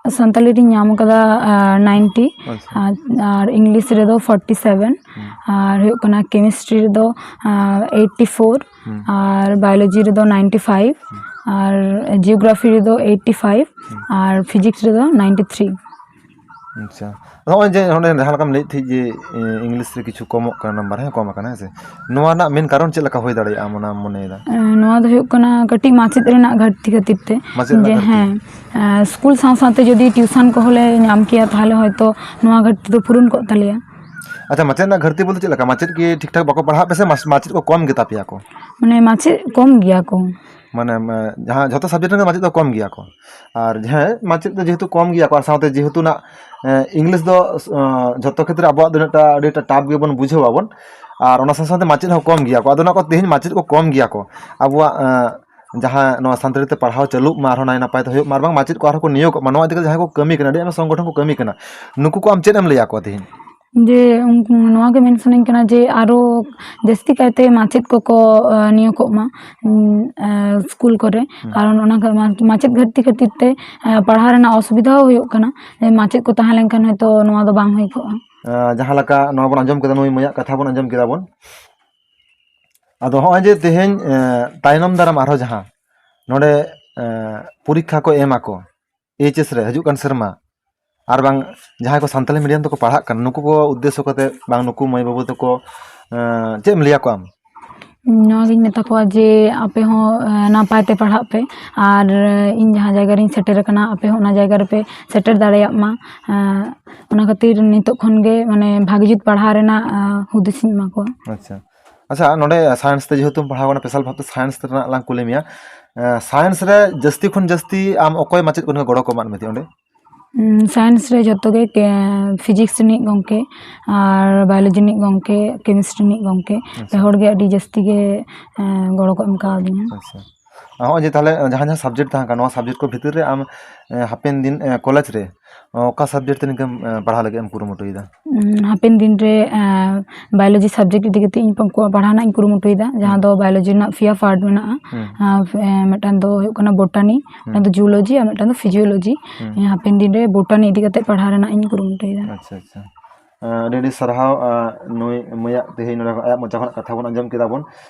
ᱥᱟᱱᱛᱟᱞᱤ ᱨᱤᱧ ᱧᱟᱢ ᱟᱠᱟᱫᱟ ᱱᱟᱭᱤᱱᱴᱤ᱾ ᱟᱪᱪᱷᱟ᱾ ᱟᱨ, ᱟᱨ ᱤᱝᱞᱤᱥ ᱨᱮᱫᱚ ᱯᱷᱳᱨᱴᱤ ᱥᱮᱵᱷᱮᱱ᱾ ᱦᱩᱸ᱾ ᱟᱨ ᱦᱩᱭᱩᱜ ᱠᱟᱱᱟ ᱠᱮᱢᱤᱥᱴᱨᱤ ᱨᱮᱫᱚ ᱮᱭᱤᱴᱤ ᱯᱷᱳᱨ᱾ ᱦᱩᱸ᱾ ᱟᱨ ᱵᱟᱭᱳᱞᱚᱡᱤ ᱨᱮᱫᱚ ᱱᱟᱭᱤᱱᱴᱤ ᱯᱷᱟᱭᱤᱵᱷ᱾ ᱦᱩᱸ᱾ ᱟᱨ ᱡᱤᱭᱳᱜᱨᱟᱯᱷᱤ ᱨᱮᱫᱚ ᱮᱭᱤᱴᱤ ᱯᱷᱟᱭᱤᱵᱷ᱾ ᱦᱩᱸ᱾ ᱟᱨ ᱯᱷᱤᱡᱤᱠᱥ ᱨᱮᱫᱚ ᱱᱟᱭᱤᱱᱴᱤ ᱛᱷᱨᱤ᱾ ᱟᱪᱪᱷᱟ, ᱱᱚᱜᱼᱚᱭ ᱡᱮ ᱚᱸᱰᱮ ᱡᱟᱦᱟᱸ ᱞᱮᱠᱟᱢ ᱞᱟᱹᱭᱮᱫ ᱛᱟᱦᱮᱸᱫ ᱡᱮ ᱤᱝᱞᱤᱥ ᱨᱮ ᱠᱤᱪᱷᱩ ᱠᱚᱢᱚᱜ ᱠᱟᱱᱟ ᱱᱟᱢᱵᱟᱨ, ᱦᱮᱸ, ᱠᱚᱢ ᱟᱠᱟᱱᱟ, ᱦᱮᱸ ᱥᱮ? ᱱᱚᱣᱟ ᱨᱮᱱᱟᱜ ᱢᱮᱱ ᱠᱟᱨᱚᱱ ᱪᱮᱫ ᱞᱮᱠᱟ ᱦᱩᱭ ᱫᱟᱲᱮᱭᱟᱜᱼᱟ ᱟᱢ ᱚᱱᱟᱢ ᱢᱚᱱᱮᱭᱮᱫᱟ? ᱱᱚᱣᱟ ᱫᱚ ᱦᱩᱭᱩᱜ ᱠᱟᱱᱟ ᱠᱟᱹᱴᱤᱡ ᱢᱟᱪᱮᱫ ᱨᱮᱱᱟᱜ ᱜᱷᱟᱴᱛᱤ ᱠᱷᱟᱹᱛᱤᱨ ᱛᱮ᱾ ᱢᱟᱪᱮᱫ ᱨᱮᱱᱟᱜ ᱡᱮ, ᱜᱷᱟᱴᱛᱤ᱾ ᱦᱮᱸ, ᱥᱠᱩᱞ ᱥᱟᱶ ᱥᱟᱶᱛᱮ ᱡᱩᱫᱤ ᱴᱤᱭᱩᱥᱚᱱ ᱠᱚᱦᱚᱸ ᱞᱮ ᱧᱟᱢ ᱠᱮᱭᱟ, ᱛᱟᱦᱚᱞᱮ ᱦᱚᱭᱛᱳ ᱱᱚᱣᱟ ᱜᱷᱟᱴᱛᱤ ᱫᱚ ᱯᱩᱨᱩᱱ ᱠᱚᱜ ᱛᱟᱞᱮᱭᱟ᱾ ᱟᱪᱪᱷᱟ, ᱢᱟᱪᱮᱫ ᱨᱮᱱᱟᱜ ᱜᱷᱟᱴᱛᱤ ᱵᱚᱞᱛᱮ ᱪᱮᱫ ᱞᱮᱠᱟ? ᱢᱟᱪᱮᱫ ᱠᱤ ᱴᱷᱤᱠ ᱴᱷᱟᱠ ᱵᱟᱠᱚ ᱯᱟᱲᱦᱟᱜ ᱯᱮ ᱥᱮ ᱢᱟᱪᱮᱫ ᱠᱚ ᱠᱚᱢ ᱜᱮᱛᱟ ᱯᱮᱭᱟ ᱠᱚ? ᱢᱟᱱᱮ, ᱢᱟᱪᱮᱫ ᱠᱚᱢ ᱜᱮᱭᱟ ᱠᱚ᱾ ᱢᱟᱱᱮ, ᱡᱟᱦᱟᱸ ᱡᱷᱚᱛᱚ ᱥᱟᱵᱡᱮᱠᱴ ᱨᱮᱱ ᱢᱟᱪᱮᱫ ᱫᱚ ᱠᱚᱢ ᱜᱮᱭᱟ ᱠᱚ᱾ ᱟᱨ ᱦᱮᱸ, ᱢᱟᱪᱮᱫ ᱫᱚ ᱡᱮᱦᱮᱛᱩ ᱠᱚᱢ ᱜᱮᱭᱟ ᱠᱚ, ᱟᱨ ᱥᱟᱶᱛᱮ ᱡᱮᱦᱮᱛᱩ ᱱᱟᱜ ᱤᱝᱞᱤᱥ ᱫᱚ ᱡᱷᱚᱛᱚ ᱠᱷᱮᱛᱨᱮ ᱟᱵᱚᱣᱟᱜ ᱫᱚ ᱢᱤᱫᱴᱟᱝ ᱟᱹᱰᱤ ᱴᱟᱯ ᱜᱮᱵᱚᱱ ᱵᱩᱡᱷᱟᱹᱣ ᱟᱵᱚᱱ᱾ ᱟᱨ ᱚᱱᱟ ᱥᱟᱶ ᱥᱟᱶᱛᱮ ᱢᱟᱪᱮᱫ ᱦᱚᱸ ᱠᱚᱢ ᱜᱮᱭᱟ ᱠᱚ᱾ ᱟᱫᱚ ᱚᱱᱟ ᱠᱚ ᱛᱮᱦᱮᱧ ᱢᱟᱪᱮᱫ ᱠᱚ ᱠᱚᱢ ᱜᱮᱭᱟ ᱠᱚ, ᱟᱵᱚᱣᱟᱜ ᱡᱟᱦᱟᱸ ᱱᱚᱣᱟ ᱥᱟᱱᱛᱟᱲᱤ ᱛᱮ ᱯᱟᱲᱦᱟᱣ ᱪᱟᱹᱞᱩᱜ ᱢᱟ, ᱟᱨᱦᱚᱸ ᱱᱟᱭ ᱱᱟᱯᱟᱭ ᱛᱮ ᱦᱩᱭᱩᱜ ᱢᱟ, ᱟᱨ ᱵᱟᱝ ᱢᱟᱪᱮᱫ ᱠᱚ ᱟᱨᱦᱚᱸ ᱠᱚ ᱱᱤᱭᱳᱜᱚᱜ ᱢᱟ, ᱱᱚᱣᱟ ᱤᱫᱤ ᱠᱟᱛᱮ ᱡᱟᱦᱟᱸᱭ ᱠᱚ ᱠᱟᱹᱢᱤ ᱠᱟᱱᱟ, ᱟᱹᱰᱤ ᱟᱭᱢᱟ ᱥᱚᱝᱜᱚᱴᱷᱚᱱ ᱠᱚ ᱠᱟᱹᱢᱤ ᱠᱟᱱᱟ, ᱱᱩᱠᱩ ᱠᱚ ᱟᱢ ᱪᱮᱫ ᱮᱢ ᱞᱟᱹᱭ ᱟᱠᱚᱣᱟ ᱛᱮᱦᱮᱧ? ᱡᱮ ᱩᱱᱠᱩ, ᱱᱚᱣᱟ ᱜᱮ ᱢᱮᱱ ᱥᱟᱱᱟᱧ ᱠᱟᱱᱟ ᱡᱮ ᱟᱨᱚ ᱡᱟᱹᱥᱛᱤ ᱠᱟᱭᱛᱮ ᱢᱟᱪᱮᱫ ᱠᱚᱠᱚ ᱱᱤᱭᱳᱜᱚᱜ ᱢᱟ ᱥᱠᱩᱞ ᱠᱚᱨᱮ᱾ ᱦᱩᱸ᱾ ᱠᱟᱨᱚᱱ ᱚᱱᱟ ᱢᱟᱪᱮᱫ ᱜᱷᱟᱴᱛᱤ ᱠᱷᱟᱹᱛᱤᱨ ᱛᱮ ᱯᱟᱲᱦᱟᱣ ᱨᱮᱱᱟᱜ ᱚᱥᱩᱵᱤᱫᱷᱟ ᱦᱚᱸ ᱦᱩᱭᱩᱜ ᱠᱟᱱᱟ᱾ ᱢᱟᱪᱮᱫ ᱠᱚ ᱛᱟᱦᱮᱸ ᱞᱮᱱᱠᱷᱟᱱ ᱦᱚᱭᱛᱳ ᱱᱚᱣᱟ ᱫᱚ ᱵᱟᱝ ᱦᱩᱭ ᱠᱚᱜᱼᱟ᱾ ᱡᱟᱦᱟᱸ ᱞᱮᱠᱟ ᱱᱚᱣᱟ ᱵᱚᱱ ᱟᱸᱡᱚᱢ ᱠᱮᱫᱟ, ᱱᱩᱭ ᱢᱟᱹᱭᱟᱜ ᱠᱟᱛᱷᱟ ᱵᱚᱱ ᱟᱸᱡᱚᱢ ᱠᱮᱫᱟ ᱵᱚᱱ᱾ ᱟᱫᱚ ᱦᱚᱸᱜᱼᱚᱭ ᱡᱮ ᱛᱮᱦᱮᱧ ᱛᱟᱭᱱᱚᱢ ᱫᱟᱨᱟᱢ ᱟᱨᱦᱚᱸ ᱡᱟᱦᱟᱸ ᱱᱚᱰᱮ ᱯᱚᱨᱤᱠᱠᱷᱟ ᱠᱚ ᱮᱢ ᱟᱠᱚ, ᱮᱭᱤᱪ ᱮᱥ ᱨᱮ ᱦᱤᱡᱩᱜ ᱠᱟᱱ ᱥᱮᱨᱢᱟ, ᱟᱨ ᱵᱟᱝ ᱡᱟᱦᱟᱸᱭ ᱠᱚ ᱥᱟᱱᱛᱟᱞᱤ ᱢᱤᱰᱤᱭᱟᱢ ᱛᱮᱠᱚ ᱯᱟᱲᱦᱟᱜ ᱠᱟᱱᱟ, ᱱᱩᱠᱩ ᱠᱚ ᱩᱫᱽᱫᱮᱥᱥᱚ ᱠᱟᱛᱮ ᱵᱟᱝ ᱱᱩᱠᱩ ᱢᱟᱹᱭ ᱵᱟᱹᱵᱩ ᱛᱟᱠᱚ, ᱪᱮᱫ ᱮᱢ ᱞᱟᱹᱭ ᱟᱠᱚᱣᱟ ᱟᱢ? ᱱᱚᱣᱟᱜᱤᱧ ᱢᱮᱛᱟ ᱠᱚᱣᱟ ᱡᱮ ᱟᱯᱮ ᱦᱚᱸ ᱱᱟᱯᱟᱭ ᱛᱮ ᱯᱟᱲᱦᱟᱜ ᱯᱮ, ᱟᱨ ᱤᱧ ᱡᱟᱦᱟᱸ ᱡᱟᱭᱜᱟ ᱨᱤᱧ ᱥᱮᱴᱮᱨ ᱟᱠᱟᱱᱟ, ᱟᱯᱮ ᱦᱚᱸ ᱚᱱᱟ ᱡᱟᱭᱜᱟ ᱨᱮᱯᱮ ᱥᱮᱴᱮᱨ ᱫᱟᱲᱮᱭᱟᱜ ᱢᱟ᱾ ᱚᱱᱟ ᱠᱷᱟᱹᱛᱤᱨ ᱱᱤᱛᱚᱜ ᱠᱷᱚᱱ ᱜᱮ, ᱢᱟᱱᱮ, ᱵᱷᱟᱜᱮ ᱡᱩᱛ ᱯᱟᱲᱦᱟᱣ ᱨᱮᱱᱟᱜ ᱦᱩᱫᱤᱥ ᱤᱧ ᱮᱢᱟ ᱠᱚᱣᱟ᱾ ᱟᱪᱪᱷᱟ, ᱟᱪᱪᱷᱟ, ᱱᱚᱰᱮ ᱥᱟᱭᱮᱱᱥ ᱛᱮ ᱡᱮᱦᱮᱛᱩᱢ ᱯᱟᱲᱦᱟᱣ ᱠᱟᱱᱟ, ᱥᱯᱮᱥᱟᱞ ᱵᱷᱟᱵᱛᱮ ᱥᱟᱭᱮᱱᱥ ᱨᱮᱱᱟᱜ ᱞᱟᱝ ᱠᱩᱞᱤ ᱢᱮᱭᱟ᱾ ᱥᱟᱭᱮᱱᱥ ᱨᱮ ᱡᱟᱹᱥᱛᱤ ᱠᱷᱚᱱ ᱡᱟᱹᱥᱛᱤ ᱟᱢ ᱚᱠᱚᱭ ᱢᱟᱪᱮᱫ ᱠᱚ ᱜᱚᱲᱚ ᱠᱚ ᱮᱢᱟᱫ ᱢᱮᱛᱮ ᱚᱸᱰᱮ? ᱥᱟᱭᱮᱱᱥ ᱨᱮ ᱡᱚᱛᱚ ᱜᱮ, ᱯᱷᱤᱡᱤᱠᱥ ᱨᱤᱱᱤᱡ ᱜᱚᱢᱠᱮ ᱟᱨ ᱵᱟᱭᱳᱞᱚᱡᱤ ᱨᱤᱱᱤᱡ ᱜᱚᱢᱠᱮ, ᱠᱮᱢᱤᱥᱴᱨᱤ ᱨᱤᱱᱤᱡ ᱜᱚᱢᱠᱮ, ᱟᱪᱪᱷᱟ᱾ ᱯᱮ ᱦᱚᱲ ᱜᱮ ᱟᱹᱰᱤ ᱡᱟᱹᱥᱛᱤ ᱜᱮ ᱜᱚᱲᱚ ᱠᱚ ᱮᱢ ᱠᱟᱣᱫᱤᱧᱟ᱾ ᱟᱪᱪᱷᱟ᱾ ᱱᱚᱜᱼᱚᱭ ᱡᱮ ᱛᱟᱦᱚᱞᱮ ᱡᱟᱦᱟᱸ ᱡᱟᱦᱟᱸ subject ᱛᱟᱦᱮᱸ ᱠᱟᱱᱟ, ᱱᱚᱣᱟ subject ᱠᱚ ᱵᱷᱤᱛᱤᱨ ᱨᱮ ᱟᱢ ᱦᱟᱯᱮᱱ ᱫᱤᱱ ᱠᱚᱞᱮᱡᱽ ᱨᱮ ᱚᱠᱟ subject ᱛᱮ ᱱᱤᱝᱠᱟᱹᱢ ᱯᱟᱲᱦᱟᱣ ᱞᱟᱹᱜᱤᱫ ᱮᱢ ᱠᱩᱨᱩᱢᱩᱴᱩᱭᱮᱫᱟ? ᱦᱟᱯᱮᱱ ᱫᱤᱱ ᱨᱮ biology subject ᱤᱫᱤ ᱠᱟᱛᱮ ᱤᱧ ᱯᱟᱲᱦᱟᱣ ᱨᱮᱱᱟᱜ ᱤᱧ ᱠᱩᱨᱩᱢᱩᱴᱩᱭᱮᱫᱟ, ᱡᱟᱦᱟᱸ ᱫᱚ biology ᱨᱮᱱᱟᱜ ᱯᱮᱭᱟ part ᱢᱮᱱᱟᱜᱼᱟ᱾ ᱢᱤᱫᱴᱟᱝ ᱫᱚ ᱦᱩᱭᱩᱜ ᱠᱟᱱᱟ botany, ᱢᱤᱫᱴᱟᱝ ᱫᱚ zoology ᱟᱨ ᱢᱤᱫᱴᱟᱝ ᱫᱚ physiology᱾ ᱦᱟᱯᱮᱱ ᱫᱤᱱ ᱨᱮ botany ᱤᱫᱤ ᱠᱟᱛᱮ ᱯᱟᱲᱦᱟᱣ ᱨᱮᱱᱟᱜ ᱤᱧ ᱠᱩᱨᱩᱢᱩᱴᱩᱭᱮᱫᱟ᱾ ᱟᱪᱪᱷᱟ, ᱟᱪᱪᱷᱟ᱾ ᱟᱹᱰᱤ ᱟᱹᱰᱤ ᱥᱟᱨᱦᱟᱣ᱾ ᱱᱩᱭ ᱢᱟᱹᱭᱟᱜ ᱛᱮᱦᱮᱧ ᱱᱚᱰᱮ ᱟᱭᱟᱜ ᱢᱚᱪᱟ ᱠᱷᱚᱱᱟᱜ ᱠᱟᱛᱷᱟ ᱵᱚᱱ ᱟᱸᱡᱚᱢ ᱠᱮᱫᱟ ᱵᱚᱱ᱾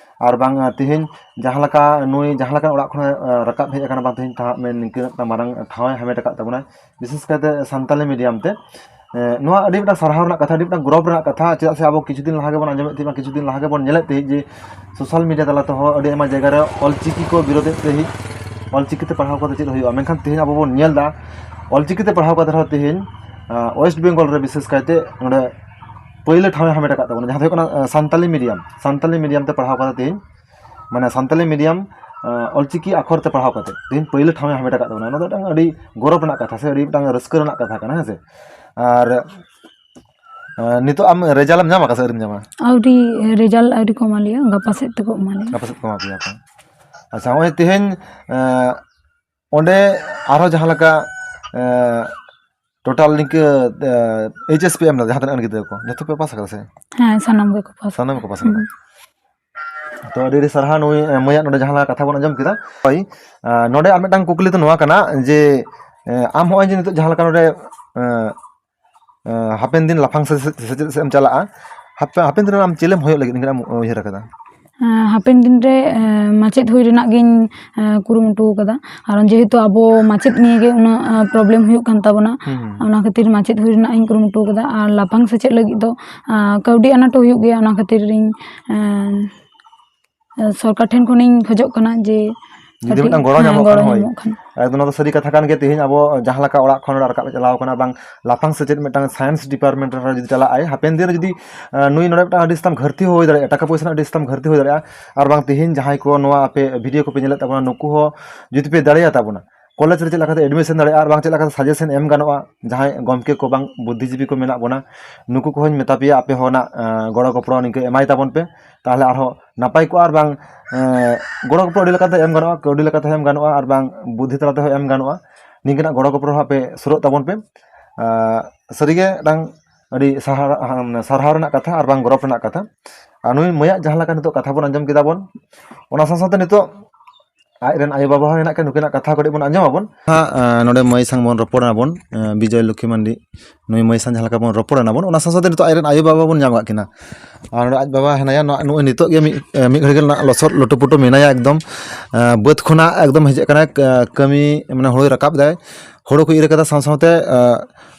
ᱟᱨ ᱵᱟᱝ ᱛᱮᱦᱮᱧ ᱡᱟᱦᱟᱸ ᱞᱮᱠᱟ ᱱᱩᱭ ᱡᱟᱦᱟᱸ ᱞᱮᱠᱟᱱ ᱚᱲᱟᱜ ᱠᱷᱚᱱᱮ ᱨᱟᱠᱟᱵ ᱦᱮᱡ ᱟᱠᱟᱱᱟ, ᱵᱟᱝ ᱛᱮᱦᱮᱧ ᱛᱟᱦᱟᱸ ᱱᱤᱝᱠᱟᱹ ᱢᱤᱫᱴᱟᱝ ᱢᱟᱨᱟᱝ ᱴᱷᱟᱶ ᱮ ᱦᱟᱢᱮᱴ ᱟᱠᱟᱫ ᱛᱟᱵᱚᱱᱟ, ᱵᱤᱥᱮᱥ ᱠᱟᱭᱛᱮ ᱥᱟᱱᱛᱟᱞᱤ medium ᱛᱮ᱾ ᱱᱚᱣᱟ ᱟᱹᱰᱤ ᱢᱤᱫᱴᱟᱝ ᱥᱟᱨᱦᱟᱣ ᱨᱮᱱᱟᱜ ᱠᱟᱛᱷᱟ, ᱟᱹᱰᱤ ᱢᱤᱫᱴᱟᱝ ᱜᱚᱨᱚᱵᱽ ᱨᱮᱱᱟᱜ ᱠᱟᱛᱷᱟ᱾ ᱪᱮᱫᱟᱜ ᱥᱮ ᱟᱵᱚ ᱠᱤᱪᱷᱩ ᱫᱤᱱ ᱞᱟᱦᱟ ᱜᱮᱵᱚᱱ ᱟᱸᱡᱚᱢᱮᱫ ᱛᱟᱦᱮᱸᱫ, ᱠᱤᱪᱷᱩ ᱫᱤᱱ ᱞᱟᱦᱟ ᱜᱮᱵᱚᱱ ᱧᱮᱞᱮᱫ ᱛᱟᱦᱮᱸᱫ ᱡᱮ social media ᱛᱟᱞᱟ ᱛᱮᱦᱚᱸ ᱟᱹᱰᱤ ᱟᱭᱢᱟ ᱡᱟᱭᱜᱟ ᱨᱮ ᱚᱞᱪᱤᱠᱤ ᱠᱚ ᱵᱤᱨᱳᱫᱮᱫ ᱛᱟᱦᱮᱸᱫ, ᱚᱞᱪᱤᱠᱤ ᱛᱮ ᱯᱟᱲᱦᱟᱣ ᱠᱟᱛᱮ ᱪᱮᱫ ᱦᱩᱭᱩᱜᱼᱟ᱾ ᱢᱮᱱᱠᱷᱟᱱ ᱛᱮᱦᱮᱧ ᱟᱵᱚ ᱵᱚᱱ ᱧᱮᱞ ᱮᱫᱟ, ᱚᱞᱪᱤᱠᱤ ᱛᱮ ᱯᱟᱲᱦᱟᱣ ᱠᱟᱛᱮ ᱨᱮᱦᱚᱸ ᱛᱮᱦᱮᱧ West Bengal ᱨᱮ ᱵᱤᱥᱮᱥ ᱠᱟᱭᱛᱮ ᱱᱚᱰᱮ ᱯᱳᱭᱞᱳ ᱴᱷᱟᱶ ᱮ ᱦᱟᱢᱮᱴ ᱟᱠᱟᱫ ᱛᱟᱵᱚᱱᱟ, ᱡᱟᱦᱟᱸ ᱫᱚ ᱦᱩᱭᱩᱜ ᱠᱟᱱᱟ ᱥᱟᱱᱛᱟᱞᱤ medium᱾ ᱥᱟᱱᱛᱟᱞᱤ medium ᱛᱮ ᱯᱟᱲᱦᱟᱣ ᱠᱟᱛᱮ ᱛᱮᱦᱮᱧ, ᱢᱟᱱᱮ ᱥᱟᱱᱛᱟᱞᱤ medium ᱚᱞᱪᱤᱠᱤ ᱟᱠᱷᱚᱨ ᱛᱮ ᱯᱟᱲᱦᱟᱣ ᱠᱟᱛᱮ ᱛᱮᱦᱮᱧ ᱯᱳᱭᱞᱳ ᱴᱷᱟᱶ ᱮ ᱦᱟᱢᱮᱴ ᱟᱠᱟᱫ ᱛᱟᱵᱚᱱᱟ᱾ ᱱᱚᱣᱟ ᱫᱚ ᱢᱤᱫᱴᱟᱝ ᱟᱹᱰᱤ ᱜᱚᱨᱚᱵᱽ ᱨᱮᱱᱟᱜ ᱠᱟᱛᱷᱟ ᱥᱮ ᱟᱹᱰᱤ ᱢᱤᱫᱴᱟᱝ ᱨᱟᱹᱥᱠᱟᱹ ᱨᱮᱱᱟᱜ ᱠᱟᱛᱷᱟ ᱠᱟᱱᱟ, ᱦᱮᱸ ᱥᱮ? ᱟᱨ ᱱᱤᱛᱚᱜ ᱟᱢ result ᱮᱢ ᱧᱟᱢ ᱟᱠᱟᱫᱟ ᱥᱮ ᱟᱹᱣᱨᱤᱢ ᱧᱟᱢᱟ? ᱟᱹᱣᱨᱤ, result ᱟᱹᱣᱨᱤ ᱠᱚ ᱮᱢᱟ ᱞᱮᱭᱟ, ᱜᱟᱯᱟ ᱥᱮᱫ ᱛᱮᱠᱚ ᱮᱢᱟ ᱞᱮᱭᱟ᱾ ᱜᱟᱯᱟ ᱥᱮᱫ ᱠᱚ ᱮᱢᱟ ᱯᱮᱭᱟ ᱠᱚ᱾ ᱟᱪᱪᱷᱟ, ᱱᱚᱜᱼᱚᱭ ᱛᱮᱦᱮᱧ ᱚᱸᱰᱮ ᱟᱨᱦᱚᱸ ᱡᱟᱦᱟᱸ ᱞᱮᱠᱟ total ᱱᱤᱝᱠᱟᱹ H S P ᱮᱢ ᱞᱮᱫᱟ, ᱡᱟᱦᱟᱸ ᱛᱤᱱᱟᱹᱜ ᱜᱤᱫᱽᱨᱟᱹ ᱠᱚ ᱡᱚᱛᱚ ᱯᱮ ᱯᱟᱥ ᱟᱠᱟᱫᱟ ᱥᱮ? ᱦᱮᱸ, ᱥᱟᱱᱟᱢ ᱜᱮᱠᱚ ᱯᱟᱥ ᱥᱟᱱᱟᱢ ᱜᱮᱠᱚ ᱯᱟᱥ ᱟᱠᱟᱫᱟ᱾ ᱛᱚ ᱟᱹᱰᱤ ᱟᱹᱰᱤ ᱥᱟᱨᱦᱟᱣ ᱱᱩᱭ ᱢᱟᱹᱭᱟᱜ ᱱᱚᱰᱮ ᱡᱟᱦᱟᱸ ᱞᱮᱠᱟ ᱠᱟᱛᱷᱟ ᱵᱚᱱ ᱟᱸᱡᱚᱢ ᱠᱮᱫᱟ᱾ ᱦᱳᱭ, ᱱᱚᱰᱮ ᱟᱨ ᱢᱤᱫᱴᱟᱝ ᱠᱩᱠᱞᱤ ᱫᱚ ᱱᱚᱣᱟ ᱠᱟᱱᱟ ᱡᱮ ᱟᱢ ᱦᱚᱸᱜᱼᱚᱭ ᱡᱮ ᱱᱤᱛᱚᱜ ᱡᱟᱦᱟᱸ ᱞᱮᱠᱟ ᱱᱚᱰᱮ ᱦᱟᱯᱮᱱ ᱫᱤᱱ ᱞᱟᱯᱷᱟᱝ ᱥᱮᱪᱮᱫ ᱥᱮᱫ ᱮᱢ ᱪᱟᱞᱟᱜᱼᱟ, ᱦᱟᱯᱮᱱ ᱫᱤᱱ ᱨᱮ ᱟᱢ ᱪᱮᱫ ᱮᱢ ᱦᱩᱭᱩᱜ ᱞᱟᱹᱜᱤᱫ ᱱᱤᱝᱠᱟᱹᱱᱟᱜ ᱮᱢ ᱩᱭᱦᱟᱹᱨ ᱟᱠᱟᱫᱟ? ᱦᱟᱯᱮᱱ ᱫᱤᱱ ᱨᱮ ᱢᱟᱪᱮᱫ ᱦᱩᱭ ᱨᱮᱱᱟᱜ ᱜᱤᱧ ᱠᱩᱨᱩᱢᱩᱴᱩ ᱟᱠᱟᱫᱟ᱾ ᱠᱟᱨᱚᱱ ᱡᱮᱦᱮᱛᱩ ᱟᱵᱚ ᱢᱟᱪᱮᱫ ᱱᱤᱭᱮ ᱜᱮ ᱩᱱᱟᱹᱜ problem ᱦᱩᱭᱩᱜ ᱠᱟᱱ ᱛᱟᱵᱚᱱᱟ, ᱚᱱᱟ ᱠᱷᱟᱹᱛᱤᱨ ᱢᱟᱪᱮᱫ ᱦᱩᱭ ᱨᱮᱱᱟᱜ ᱤᱧ ᱠᱩᱨᱩᱢᱩᱴᱩ ᱟᱠᱟᱫᱟ᱾ ᱟᱨ ᱞᱟᱯᱷᱟᱝ ᱥᱮᱪᱮᱫ ᱞᱟᱹᱜᱤᱫ ᱫᱚ ᱠᱟᱹᱣᱰᱤ ᱟᱱᱟᱴ ᱦᱚᱸ ᱦᱩᱭᱩᱜ ᱜᱮᱭᱟ, ᱚᱱᱟ ᱠᱷᱟᱹᱛᱤᱨ ᱤᱧ ᱥᱚᱨᱠᱟᱨ ᱴᱷᱮᱱ ᱠᱷᱚᱱᱤᱧ ᱠᱷᱚᱡᱚᱜ ᱠᱟᱱᱟ ᱡᱮ ᱡᱩᱫᱤ ᱠᱟᱹᱴᱤᱡ, ᱢᱤᱫᱴᱟᱝ ᱜᱚᱲᱚ ᱦᱮᱸ, ᱧᱟᱢᱚᱜ ᱜᱚᱲᱚ ᱠᱷᱟᱱ, ᱦᱳᱭ᱾ ᱧᱟᱢᱚᱜ ᱠᱷᱟᱱ᱾ ᱮᱠᱫᱚᱢ, ᱱᱚᱣᱟ ᱫᱚ ᱥᱟᱹᱨᱤ ᱠᱟᱛᱷᱟ ᱠᱟᱱ ᱜᱮᱭᱟ᱾ ᱛᱮᱦᱮᱧ ᱟᱵᱚ ᱡᱟᱦᱟᱸ ᱞᱮᱠᱟ ᱚᱲᱟᱜ ᱠᱷᱚᱱ ᱨᱟᱠᱟᱵ ᱦᱮᱡ ᱪᱟᱞᱟᱣ ᱠᱟᱱᱟ, ᱵᱟᱝ ᱞᱟᱯᱷᱟᱝ ᱥᱮᱪᱮᱫ ᱢᱤᱫᱴᱟᱝ science department ᱨᱮ ᱡᱩᱫᱤ ᱪᱟᱞᱟᱜ ᱟᱭ, ᱦᱟᱯᱮᱱ ᱫᱤᱱ ᱨᱮ ᱡᱩᱫᱤ ᱱᱩᱭ ᱱᱚᱰᱮ ᱢᱤᱫᱴᱟᱝ ᱟᱹᱰᱤ ᱥᱟᱛᱟᱢ ᱜᱷᱟᱹᱨᱛᱤ ᱦᱚᱸ ᱦᱩᱭ ᱫᱟᱲᱮᱭᱟᱜᱼᱟ, ᱴᱟᱠᱟ ᱯᱚᱭᱥᱟ ᱨᱮᱱᱟᱜ ᱟᱹᱰᱤ ᱥᱟᱛᱟᱢ ᱜᱷᱟᱹᱨᱛᱤ ᱦᱚᱸ ᱦᱩᱭ ᱫᱟᱲᱮᱭᱟᱜᱼᱟ᱾ ᱟᱨ ᱵᱟᱝ ᱛᱮᱦᱮᱧ ᱡᱟᱦᱟᱸᱭ ᱠᱚ ᱱᱚᱣᱟ ᱟᱯᱮ video ᱠᱚᱯᱮ ᱧᱮᱞᱮᱫ ᱛᱟᱵᱚᱱᱟ, ᱱᱩᱠᱩ ᱦᱚᱸ ᱡᱩᱫᱤ ᱯᱮ ᱫᱟᱲᱮᱭᱟᱜ ᱛᱟᱵᱚᱱᱟ, ᱠᱚᱞᱮᱡᱽ ᱨᱮ ᱪᱮᱫ ᱞᱮᱠᱟᱛᱮ ᱮᱰᱢᱤᱥᱚᱱ ᱫᱟᱲᱮᱭᱟᱜᱼᱟ ᱟᱨ ᱵᱟᱝ ᱪᱮᱫ ᱞᱮᱠᱟᱛᱮ ᱥᱟᱡᱮᱥᱚᱱ ᱮᱢ ᱜᱟᱱᱚᱜᱼᱟ, ᱡᱟᱦᱟᱸᱭ ᱜᱚᱢᱠᱮ ᱠᱚ ᱵᱟᱝ ᱵᱩᱫᱽᱫᱷᱤᱡᱤᱵᱤ ᱠᱚ ᱢᱮᱱᱟᱜ ᱵᱚᱱᱟ, ᱱᱩᱠᱩ ᱠᱚᱦᱚᱸᱧ ᱢᱮᱛᱟ ᱯᱮᱭᱟ, ᱟᱯᱮ ᱦᱚᱸ ᱚᱱᱟ ᱜᱚᱲᱚ ᱜᱚᱯᱚᱲᱚ ᱱᱤᱝᱠᱟᱹ ᱮᱢᱟᱭ ᱛᱟᱵᱚᱱ ᱯᱮ᱾ ᱛᱟᱦᱚᱞᱮ ᱟᱨᱦᱚᱸ ᱱᱟᱯᱟᱭ ᱠᱚᱜᱼᱟ᱾ ᱟᱨ ᱵᱟᱝ ᱜᱚᱲᱚ ᱜᱚᱯᱚᱲᱚ ᱟᱹᱰᱤ ᱞᱮᱠᱟᱛᱮ ᱮᱢ ᱜᱟᱱᱚᱜᱼᱟ, ᱠᱟᱹᱣᱰᱤ ᱞᱮᱠᱟᱛᱮ ᱦᱚᱸ ᱮᱢ ᱜᱟᱱᱚᱜᱼᱟ, ᱟᱨ ᱵᱟᱝ ᱵᱩᱫᱽᱫᱷᱤ ᱛᱟᱞᱟ ᱛᱮᱦᱚᱸ ᱮᱢ ᱜᱟᱱᱚᱜᱼᱟ᱾ ᱱᱤᱝᱠᱟᱹᱱᱟᱜ ᱜᱚᱲᱚ ᱜᱚᱯᱚᱲᱚ ᱦᱚᱸ ᱟᱯᱮ ᱥᱩᱨᱚᱜ ᱛᱟᱵᱚᱱ ᱯᱮ᱾ ᱥᱟᱹᱨᱤᱜᱮ ᱢᱤᱫᱴᱟᱝ ᱟᱹᱰᱤ ᱥᱟᱨᱦᱟᱣ ᱥᱟᱨᱦᱟᱣ ᱨᱮᱱᱟᱜ ᱠᱟᱛᱷᱟ ᱟᱨ ᱵᱟᱝ ᱜᱚᱨᱚᱵᱽ ᱨᱮᱱᱟᱜ ᱠᱟᱛᱷᱟ᱾ ᱟᱨ ᱱᱩᱭ ᱢᱟᱹᱭᱟᱜ ᱡᱟᱦᱟᱸ ᱞᱮᱠᱟ ᱱᱤᱛᱚᱜ ᱠᱟᱛᱷᱟ ᱵᱚᱱ ᱟᱸᱡᱚᱢ ᱠᱮᱫᱟ ᱵᱚᱱ, ᱚᱱᱟ ᱥᱟᱶ ᱥᱟᱶᱛᱮ ᱱᱤᱛᱚᱜ ᱟᱡ ᱨᱮᱱ ᱟᱭᱳᱼᱵᱟᱵᱟ ᱦᱚᱸ ᱦᱮᱱᱟᱜ ᱠᱤᱱᱟ, ᱱᱩᱠᱤᱱᱟᱜ ᱠᱟᱛᱷᱟ ᱠᱟᱹᱴᱤᱡ ᱵᱚᱱ ᱟᱸᱡᱚᱢ ᱟᱵᱚᱱ᱾ ᱦᱟᱸᱜ ᱱᱚᱰᱮ ᱢᱟᱹᱭ ᱥᱟᱝ ᱵᱚᱱ ᱨᱚᱯᱚᱲ ᱮᱱᱟ ᱵᱚᱱ, ᱵᱤᱡᱚᱭ ᱞᱚᱠᱠᱷᱤ ᱢᱟᱱᱰᱤ, ᱱᱩᱭ ᱢᱟᱹᱭ ᱥᱟᱝ ᱡᱟᱦᱟᱸ ᱞᱮᱠᱟ ᱵᱚᱱ ᱨᱚᱯᱚᱲ ᱮᱱᱟ ᱵᱚᱱ, ᱚᱱᱟ ᱥᱟᱶ ᱥᱟᱶᱛᱮ ᱱᱤᱛᱚᱜ ᱟᱡ ᱨᱮᱱ ᱟᱭᱳᱼᱵᱟᱵᱟ ᱵᱚᱱ ᱧᱟᱢ ᱟᱠᱟᱫ ᱠᱤᱱᱟ᱾ ᱟᱨ ᱱᱚᱰᱮ ᱟᱡ ᱵᱟᱵᱟ ᱦᱮᱱᱟᱭᱟ, ᱱᱚᱜᱼᱚᱭ ᱱᱤᱛᱚᱜ ᱜᱮ ᱢᱤᱫ ᱢᱤᱫ ᱜᱷᱟᱹᱲᱤ ᱜᱮ ᱞᱚᱥᱚᱫ ᱞᱩᱴᱩᱯᱩᱴᱩ ᱢᱮᱱᱟᱭᱟ ᱮᱠᱫᱚᱢ᱾ ᱵᱟᱹᱫᱽ ᱠᱷᱚᱱᱟᱜ ᱮᱠᱫᱚᱢ ᱦᱮᱡ ᱟᱠᱟᱱᱟᱭ, ᱠᱟᱹᱢᱤ ᱢᱟᱱᱮ ᱦᱳᱲᱳᱭ ᱨᱟᱠᱟᱵ ᱮᱫᱟᱭ, ᱦᱳᱲᱳ ᱠᱚ ᱤᱨ ᱠᱟᱫᱟ, ᱥᱟᱶ ᱥᱟᱶᱛᱮ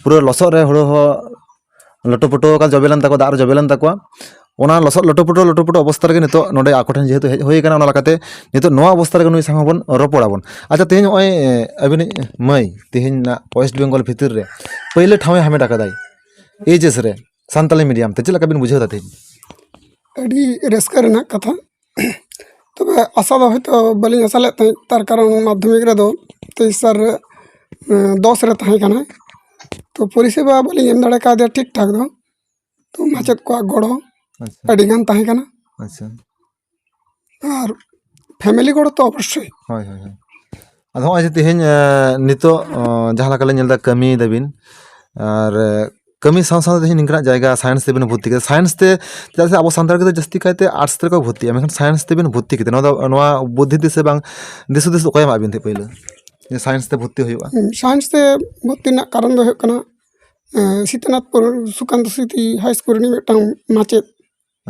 ᱯᱩᱨᱟᱹ ᱞᱚᱥᱚᱫ ᱨᱮ ᱦᱳᱲᱳ ᱦᱚᱸ ᱞᱚᱴᱚ ᱯᱚᱴᱚ ᱟᱠᱟᱱ, ᱡᱚᱵᱮ ᱞᱮᱱ ᱛᱟᱠᱚᱣᱟ, ᱫᱟᱜ ᱨᱮ ᱡᱚᱵᱮ ᱞᱮᱱ ᱛᱟᱠᱚᱣᱟ᱾ ᱚᱱᱟ ᱞᱚᱥᱚᱫ ᱞᱚᱴᱚ ᱯᱚᱴᱚ, ᱞᱚᱴᱚ ᱯᱚᱴᱚ ᱚᱵᱚᱥᱛᱟ ᱨᱮᱜᱮ ᱱᱤᱛᱚᱜ ᱱᱚᱰᱮ ᱟᱠᱚ ᱴᱷᱮᱱ ᱡᱮᱦᱮᱛᱩ ᱦᱮᱡ ᱦᱩᱭ ᱟᱠᱟᱱᱟ, ᱚᱱᱟ ᱞᱮᱠᱟᱛᱮ ᱱᱤᱛᱚᱜ ᱱᱚᱣᱟ ᱚᱵᱚᱥᱛᱟ ᱨᱮᱜᱮ ᱱᱩᱭ ᱥᱟᱶ ᱦᱚᱸᱵᱚᱱ ᱨᱚᱯᱚᱲ ᱟᱵᱚᱱ᱾ ᱟᱪᱪᱷᱟ, ᱛᱮᱦᱮᱧ ᱱᱚᱜᱼᱚᱭ, ᱮ, ᱟᱹᱵᱤᱱᱤᱡ ᱢᱟᱹᱭ ᱛᱮᱦᱮᱧ ᱱᱟᱜ ᱳᱭᱮᱥᱴ ᱵᱮᱝᱜᱚᱞ ᱵᱷᱤᱛᱤᱨ ᱨᱮ ᱯᱟᱹᱭᱞᱟᱹ ᱴᱷᱟᱶ ᱮ ᱦᱟᱢᱮᱴ ᱟᱠᱟᱫᱟᱭ ᱮᱭᱤᱪ ᱮᱥ ᱨᱮ, ᱥᱟᱱᱛᱟᱞᱤ ᱢᱤᱰᱤᱭᱟᱢ ᱛᱮ᱾ ᱪᱮᱫ ᱞᱮᱠᱟ ᱵᱤᱱ ᱵᱩᱡᱷᱟᱹᱣ ᱮᱫᱟ ᱛᱮᱦᱮᱧ? ᱟᱹᱰᱤ ᱨᱟᱹᱥᱠᱟᱹ ᱨᱮᱱᱟᱜ ᱠᱟᱛᱷᱟ᱾ ᱛᱚᱵᱮ ᱟᱥᱟ ᱫᱚ ᱦᱚᱭᱛᱳ ᱵᱟᱹᱞᱤᱧ ᱟᱥᱟ ᱞᱮᱫ ᱛᱟᱦᱮᱸᱫ, ᱛᱟᱨ ᱠᱟᱨᱚᱱ ᱢᱟᱫᱽᱫᱷᱚᱢᱤᱠ ᱨᱮᱫᱚ ᱛᱮᱭᱤᱥ ᱥᱟᱞ ᱨᱮ, ᱮᱸ, ᱫᱚᱥ ᱨᱮ ᱛᱟᱦᱮᱸ ᱠᱟᱱᱟ᱾ ᱛᱚ ᱯᱚᱨᱤᱥᱮᱵᱟ ᱵᱟᱹᱞᱤᱧ ᱮᱢ ᱫᱟᱲᱮ ᱠᱟᱣᱫᱮᱭᱟ ᱴᱷᱤᱠ ᱴᱷᱟᱠ ᱫᱚ᱾ ᱛᱚ ᱢᱟᱪᱮᱫ ᱠᱚᱣᱟᱜ ᱜᱚᱲᱚ ᱟᱪᱪᱷᱟ᱾ ᱟᱹᱰᱤ ᱜᱟᱱ ᱛᱟᱦᱮᱸ ᱠᱟᱱᱟ᱾ ᱟᱪᱪᱷᱟ᱾ ᱟᱨ ᱯᱷᱮᱢᱮᱞᱤ ᱜᱚᱲᱚ ᱛᱚ ᱚᱵᱚᱥᱥᱳᱭ᱾ ᱦᱳᱭ, ᱦᱳᱭ, ᱦᱳᱭ᱾ ᱟᱫᱚ ᱱᱚᱜᱼᱚᱭ ᱡᱮ ᱛᱮᱦᱮᱧ, ᱮ, ᱱᱤᱛᱚᱜ, ᱚ, ᱡᱟᱦᱟᱸ ᱞᱮᱠᱟ ᱞᱮ ᱧᱮᱞ ᱮᱫᱟ, ᱠᱟᱹᱢᱤᱭ ᱫᱟᱵᱤᱱ, ᱟᱨ, ᱮ, ᱠᱟᱹᱢᱤ ᱥᱟᱶ ᱥᱟᱶᱛᱮ ᱛᱮᱦᱮᱧ ᱱᱤᱝᱠᱟᱱᱟᱜ ᱡᱟᱭᱜᱟ, ᱥᱟᱭᱮᱱᱥ ᱛᱮᱵᱤᱱ ᱵᱷᱚᱨᱛᱤ ᱠᱮᱫᱟ᱾ ᱥᱟᱭᱮᱱᱥ ᱛᱮ, ᱪᱮᱫᱟᱜ ᱥᱮ ᱟᱵᱚ ᱥᱟᱱᱛᱟᱲ ᱜᱤᱫᱽᱨᱟᱹ ᱡᱟᱹᱥᱛᱤ ᱠᱟᱭᱛᱮ ᱟᱨᱴᱥ ᱛᱮᱠᱚ ᱵᱷᱚᱨᱛᱤᱜᱼᱟ, ᱢᱮᱱᱠᱷᱟᱱ ᱥᱟᱭᱮᱱᱥ ᱛᱮᱵᱤᱱ ᱵᱷᱚᱨᱛᱤ ᱠᱮᱫᱟ, ᱱᱚᱣᱟ ᱫᱚ, ᱱᱚᱣᱟ ᱵᱩᱫᱽᱫᱷᱤ ᱫᱤᱥᱟᱹ ᱵᱟᱝ ᱫᱤᱥ ᱦᱩᱫᱤᱥ ᱚᱠᱚᱭ ᱮᱢᱟᱜ ᱵᱤᱱ ᱛᱟᱦᱮᱸᱫ ᱯᱳᱭᱞᱳ, ᱡᱮ ᱥᱟᱭᱮᱱᱥ ᱛᱮ ᱵᱷᱚᱨᱛᱤ ᱦᱩᱭᱩᱜᱼᱟ? ᱦᱩᱸ, ᱥᱟᱭᱮᱱᱥ ᱛᱮ ᱵᱷᱚᱨᱛᱤ ᱨᱮᱱᱟᱜ ᱠᱟᱨᱚᱱ ᱫᱚ ᱦᱩᱭᱩᱜ ᱠᱟᱱᱟ, ᱮ, ᱥᱤᱛᱟᱱᱟᱛᱷᱯᱩᱨ ᱥᱩᱠᱟᱱᱛ ᱥᱨᱤᱛᱤ ᱦᱟᱭ ᱥᱠᱩᱞ ᱨᱤᱱᱤᱡ ᱢᱤᱫᱴᱟᱝ ᱢᱟᱪᱮᱫ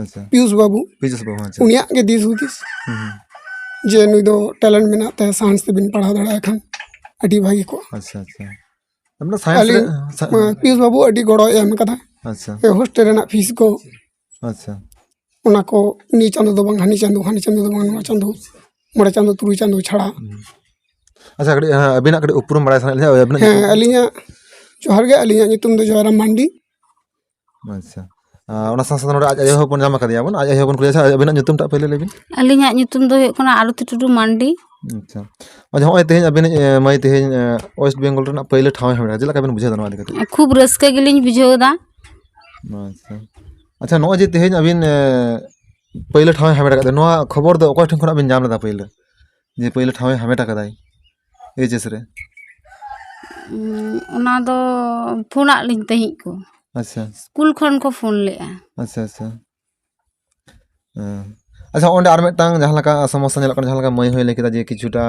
ᱟᱪᱪᱷᱟ᱾ ᱯᱤᱭᱩᱥ ᱵᱟᱹᱵᱩ, ᱯᱤᱭᱩᱥ ᱵᱟᱹᱵᱩ, ᱟᱪᱪᱷᱟ᱾ ᱩᱱᱤᱭᱟᱜ ᱜᱮ ᱫᱤᱥ ᱦᱩᱫᱤᱥ ᱦᱩᱸ, ᱦᱩᱸ᱾ ᱡᱮ ᱱᱩᱭ ᱫᱚ ᱴᱮᱞᱮᱱᱴ ᱢᱮᱱᱟᱜ ᱛᱟᱭᱟ, ᱥᱟᱭᱮᱱᱥ ᱛᱮᱵᱤᱱ ᱯᱟᱲᱦᱟᱣ ᱫᱟᱲᱮᱭᱟᱭ ᱠᱷᱟᱱ ᱟᱹᱰᱤ ᱵᱷᱟᱹᱜᱤ ᱠᱚᱜᱼᱟ᱾ ᱟᱪᱪᱷᱟ, ᱟᱪᱪᱷᱟ᱾ ᱢᱟᱱᱮ ᱥᱟᱭᱮᱱᱥ ᱟᱹᱞᱤᱧ, ᱨᱮ, ᱥᱟ-, ᱢᱟ, ᱯᱤᱭᱩᱥ ᱵᱟᱹᱵᱩ ᱟᱹᱰᱤ ᱜᱚᱲᱚᱭ ᱮᱢ ᱠᱟᱫᱟ᱾ ᱟᱪᱪᱷᱟ᱾ ᱮ, ᱦᱳᱥᱴᱮᱞ ᱨᱮᱱᱟᱜ ᱯᱷᱤᱥ ᱠᱚ, ᱟᱪᱪᱷᱟ᱾ ᱚᱱᱟ ᱠᱚ ᱱᱤᱭᱟᱹ ᱪᱟᱸᱫᱳ ᱫᱚ ᱵᱟᱝ, ᱦᱟᱹᱱᱤ ᱪᱟᱸᱫᱳ, ᱦᱟᱹᱱᱤ ᱪᱟᱸᱫᱳ ᱫᱚ ᱵᱟᱝ, ᱱᱚᱣᱟ ᱪᱟᱸᱫᱳ, ᱢᱚᱬᱮ ᱪᱟᱸᱫᱳ, ᱛᱩᱨᱩᱭ ᱪᱟᱸᱫᱳ ᱪᱷᱟᱲᱟ᱾ ᱦᱩᱸ᱾ ᱟᱪᱪᱷᱟ, ᱠᱟᱹᱴᱤᱡ, ᱦᱮᱸ, ᱟᱹᱵᱤᱱᱟᱜ ᱠᱟᱹᱴᱤᱡ ᱩᱯᱨᱩᱢ ᱵᱟᱲᱟᱭ ᱥᱟᱱᱟᱭᱮᱫ ᱞᱤᱧᱟ, ᱟᱹᱵᱤᱱᱟᱜ ᱦᱮᱸ, ᱧᱩᱛᱩᱢ? ᱟᱹᱞᱤᱧᱟᱜ, ᱡᱚᱦᱟᱨ ᱜᱮ, ᱟᱹᱞᱤᱧᱟᱜ ᱧᱩᱛᱩᱢ ᱫᱚ ᱡᱚᱭᱨᱟᱢ ᱢᱟᱱᱰᱤ᱾ ᱟᱪᱪᱷᱟ᱾ ᱟᱨ ᱚᱱᱟ ᱥᱟᱶ ᱥᱟᱶᱛᱮ ᱱᱚᱰᱮ ᱟᱡ ᱟᱭᱳ ᱦᱚᱸᱵᱚᱱ ᱧᱟᱢ ᱟᱠᱟᱫᱮᱭᱟ ᱵᱚᱱ, ᱟᱡ ᱟᱭᱳ ᱦᱚᱸᱵᱚᱱ ᱠᱩᱞᱤᱭᱟ᱾ ᱟᱪᱪᱷᱟ, ᱟᱹᱵᱤᱱᱟᱜ ᱧᱩᱛᱩᱢ ᱴᱟᱜ ᱯᱳᱭᱞᱳ ᱞᱟᱹᱭ ᱵᱤᱱ᱾ ᱟᱹᱞᱤᱧᱟᱜ ᱧᱩᱛᱩᱢ ᱫᱚ ᱦᱩᱭᱩᱜ ᱠᱟᱱᱟ ᱟᱨᱚᱛᱤ ᱴᱩᱰᱩ ᱢᱟᱱᱰᱤ᱾ ᱟᱪᱪᱷᱟ᱾ ᱟᱪᱪᱷᱟ, ᱱᱚᱜᱼᱚᱭ ᱛᱮᱦᱮᱧ ᱟᱵᱤᱱᱤᱡ, ᱮ, ᱢᱟᱹᱭ ᱛᱮᱦᱮᱧ, ᱮ, West Bengal ᱨᱮᱱᱟᱜ ᱯᱟᱹᱭᱞᱟᱹ ᱴᱷᱟᱶ ᱮ ᱦᱟᱢᱮᱴ ᱠᱮᱫᱟ, ᱪᱮᱫ ᱞᱮᱠᱟ ᱵᱤᱱ ᱵᱩᱡᱷᱟᱹᱣ ᱮᱫᱟ ᱱᱚᱣᱟ ᱤᱫᱤ ᱠᱟᱛᱮ? ᱠᱷᱩᱵ ᱨᱟᱹᱥᱠᱟᱹ ᱜᱮᱞᱤᱧ ᱵᱩᱡᱷᱟᱹᱣ ᱮᱫᱟ᱾ ᱟᱪᱪᱷᱟ᱾ ᱟᱪᱪᱷᱟ, ᱱᱚᱜᱼᱚᱭ ᱡᱮ ᱛᱮᱦᱮᱧ ᱟᱹᱵᱤᱱ, ᱮ, ᱯᱟᱹᱭᱞᱟᱹ ᱴᱷᱟᱶ ᱮ ᱦᱟᱢᱮᱴ ᱟᱠᱟᱫᱟ, ᱱᱚᱣᱟ ᱠᱷᱚᱵᱚᱨ ᱫᱚ ᱚᱠᱚᱭ ᱴᱷᱮᱱ ᱠᱷᱚᱱᱟᱜ ᱵᱤᱱ ᱧᱟᱢ ᱞᱮᱫᱟ ᱯᱟᱹᱭᱞᱟᱹ? ᱡᱮ ᱯᱟᱹᱭᱞᱟᱹ ᱴᱷᱟᱶ ᱮ ᱦᱟᱢᱮᱴ ᱟᱠᱟᱫᱟᱭ H S ᱨᱮ? ᱩᱸ, ᱚᱱᱟ ᱫᱚ ᱯᱷᱳᱱᱟᱜ ᱞᱤᱧ ᱛᱟᱦᱮᱸᱫ ᱠᱚ᱾ ᱟᱪᱪᱷᱟ᱾ ᱥᱠᱩᱞ ᱠᱷᱚᱱ ᱠᱚ ᱯᱷᱳᱱ ᱞᱮᱫᱼᱟ᱾ ᱟᱪᱪᱷᱟ, ᱟᱪᱪᱷᱟ᱾ ᱦᱮᱸ᱾ ᱟᱪᱪᱷᱟ, ᱚᱸᱰᱮ ᱟᱨ ᱢᱤᱫᱴᱟᱝ ᱡᱟᱦᱟᱸ ᱞᱮᱠᱟ ᱥᱚᱢᱚᱥᱥᱟ ᱧᱮᱞᱚᱜ ᱠᱟᱱᱟ, ᱡᱟᱦᱟᱸ ᱞᱮᱠᱟ ᱢᱟᱹᱭ ᱦᱚᱸᱭ ᱞᱟᱹᱭ ᱠᱮᱫᱟ ᱡᱮ ᱠᱤᱪᱷᱩᱴᱟ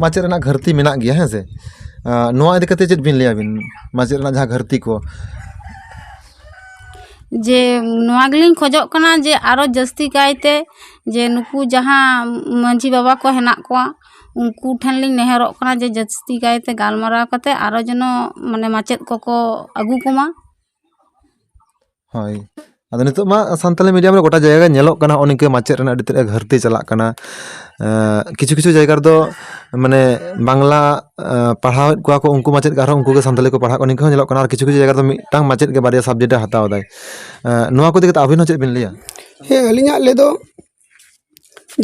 ᱢᱟᱪᱮᱫ ᱨᱮᱱᱟᱜ ᱜᱷᱟᱹᱨᱛᱤ ᱢᱮᱱᱟᱜ ᱜᱮᱭᱟ, ᱦᱮᱸ ᱥᱮ? ᱟᱸ, ᱱᱚᱣᱟ ᱤᱫᱤ ᱠᱟᱛᱮ ᱪᱮᱫ ᱵᱤᱱ ᱞᱟᱹᱭᱟ ᱵᱤᱱ, ᱢᱟᱪᱮᱫ ᱨᱮᱱᱟᱜ ᱡᱟᱦᱟᱸ ᱜᱷᱟᱹᱨᱛᱤ ᱠᱚ? ᱡᱮ ᱱᱚᱣᱟ ᱜᱮᱞᱤᱧ ᱠᱷᱚᱡᱚᱜ ᱠᱟᱱᱟ ᱡᱮ ᱟᱨᱚ ᱡᱟᱹᱥᱛᱤ ᱠᱟᱭᱛᱮ ᱡᱮ ᱱᱩᱠᱩ ᱡᱟᱦᱟᱸ ᱢᱟᱹᱡᱷᱤ ᱵᱟᱵᱟ ᱠᱚ ᱦᱮᱱᱟᱜ ᱠᱚᱣᱟ, ᱩᱱᱠᱩ ᱴᱷᱮᱱ ᱞᱤᱧ ᱱᱮᱦᱚᱨᱚᱜ ᱠᱟᱱᱟ ᱡᱮ ᱡᱟᱹᱥᱛᱤ ᱠᱟᱭᱛᱮ ᱜᱟᱞᱢᱟᱨᱟᱣ ᱠᱟᱛᱮ ᱟᱨᱚ ᱡᱮᱱᱚ ᱢᱟᱱᱮ ᱢᱟᱪᱮᱫ ᱠᱚᱠᱚ ᱟᱹᱜᱩ ᱠᱚᱢᱟ᱾ ᱦᱳᱭ᱾ ᱟᱫᱚ ᱱᱤᱛᱚᱜ ᱢᱟ ᱥᱟᱱᱛᱟᱞᱤ medium ᱨᱮ ᱜᱚᱴᱟ ᱡᱟᱭᱜᱟ ᱜᱮ ᱧᱮᱞᱚᱜ ᱠᱟᱱᱟ, ᱱᱚᱜᱼᱚ ᱱᱤᱝᱠᱟᱹ ᱢᱟᱪᱮᱫ ᱨᱮᱱᱟᱜ ᱟᱹᱰᱤ ᱛᱮᱫ ᱜᱷᱟᱹᱨᱛᱤ ᱪᱟᱞᱟᱜ ᱠᱟᱱᱟ᱾ ᱮᱸ, ᱠᱤᱪᱷᱩ ᱠᱤᱪᱷᱩ ᱡᱟᱭᱜᱟ ᱨᱮᱫᱚ ᱢᱟᱱᱮ ᱵᱟᱝᱞᱟ, ᱮᱸ, ᱯᱟᱲᱦᱟᱣᱮᱫ ᱠᱚᱣᱟ ᱠᱚ ᱩᱱᱠᱩ ᱢᱟᱪᱮᱫ ᱜᱮ, ᱟᱨᱦᱚᱸ ᱩᱱᱠᱩ ᱜᱮ ᱥᱟᱱᱛᱟᱞᱤ ᱠᱚ ᱯᱟᱲᱦᱟᱜ ᱠᱟᱱᱟ, ᱱᱤᱝᱠᱟᱹ ᱦᱚᱸ ᱧᱮᱞᱚᱜ ᱠᱟᱱᱟ᱾ ᱟᱨ ᱠᱤᱪᱷᱩ ᱠᱤᱪᱷᱩ ᱡᱟᱭᱜᱟ ᱨᱮᱫᱚ ᱢᱤᱫᱴᱟᱝ ᱢᱟᱪᱮᱫ ᱜᱮ ᱵᱟᱨᱭᱟ subject ᱮ ᱦᱟᱛᱟᱣ ᱮᱫᱟᱭ᱾ ᱮᱸ, ᱱᱚᱣᱟ ᱠᱚ ᱤᱫᱤ ᱠᱟᱛᱮ ᱟᱹᱵᱤᱱ ᱦᱚᱸ ᱪᱮᱫ ᱵᱤᱱ ᱞᱟᱹᱭᱟ? ᱦᱮᱸ, ᱟᱹᱞᱤᱧᱟᱜ ᱞᱟᱹᱭ ᱫᱚ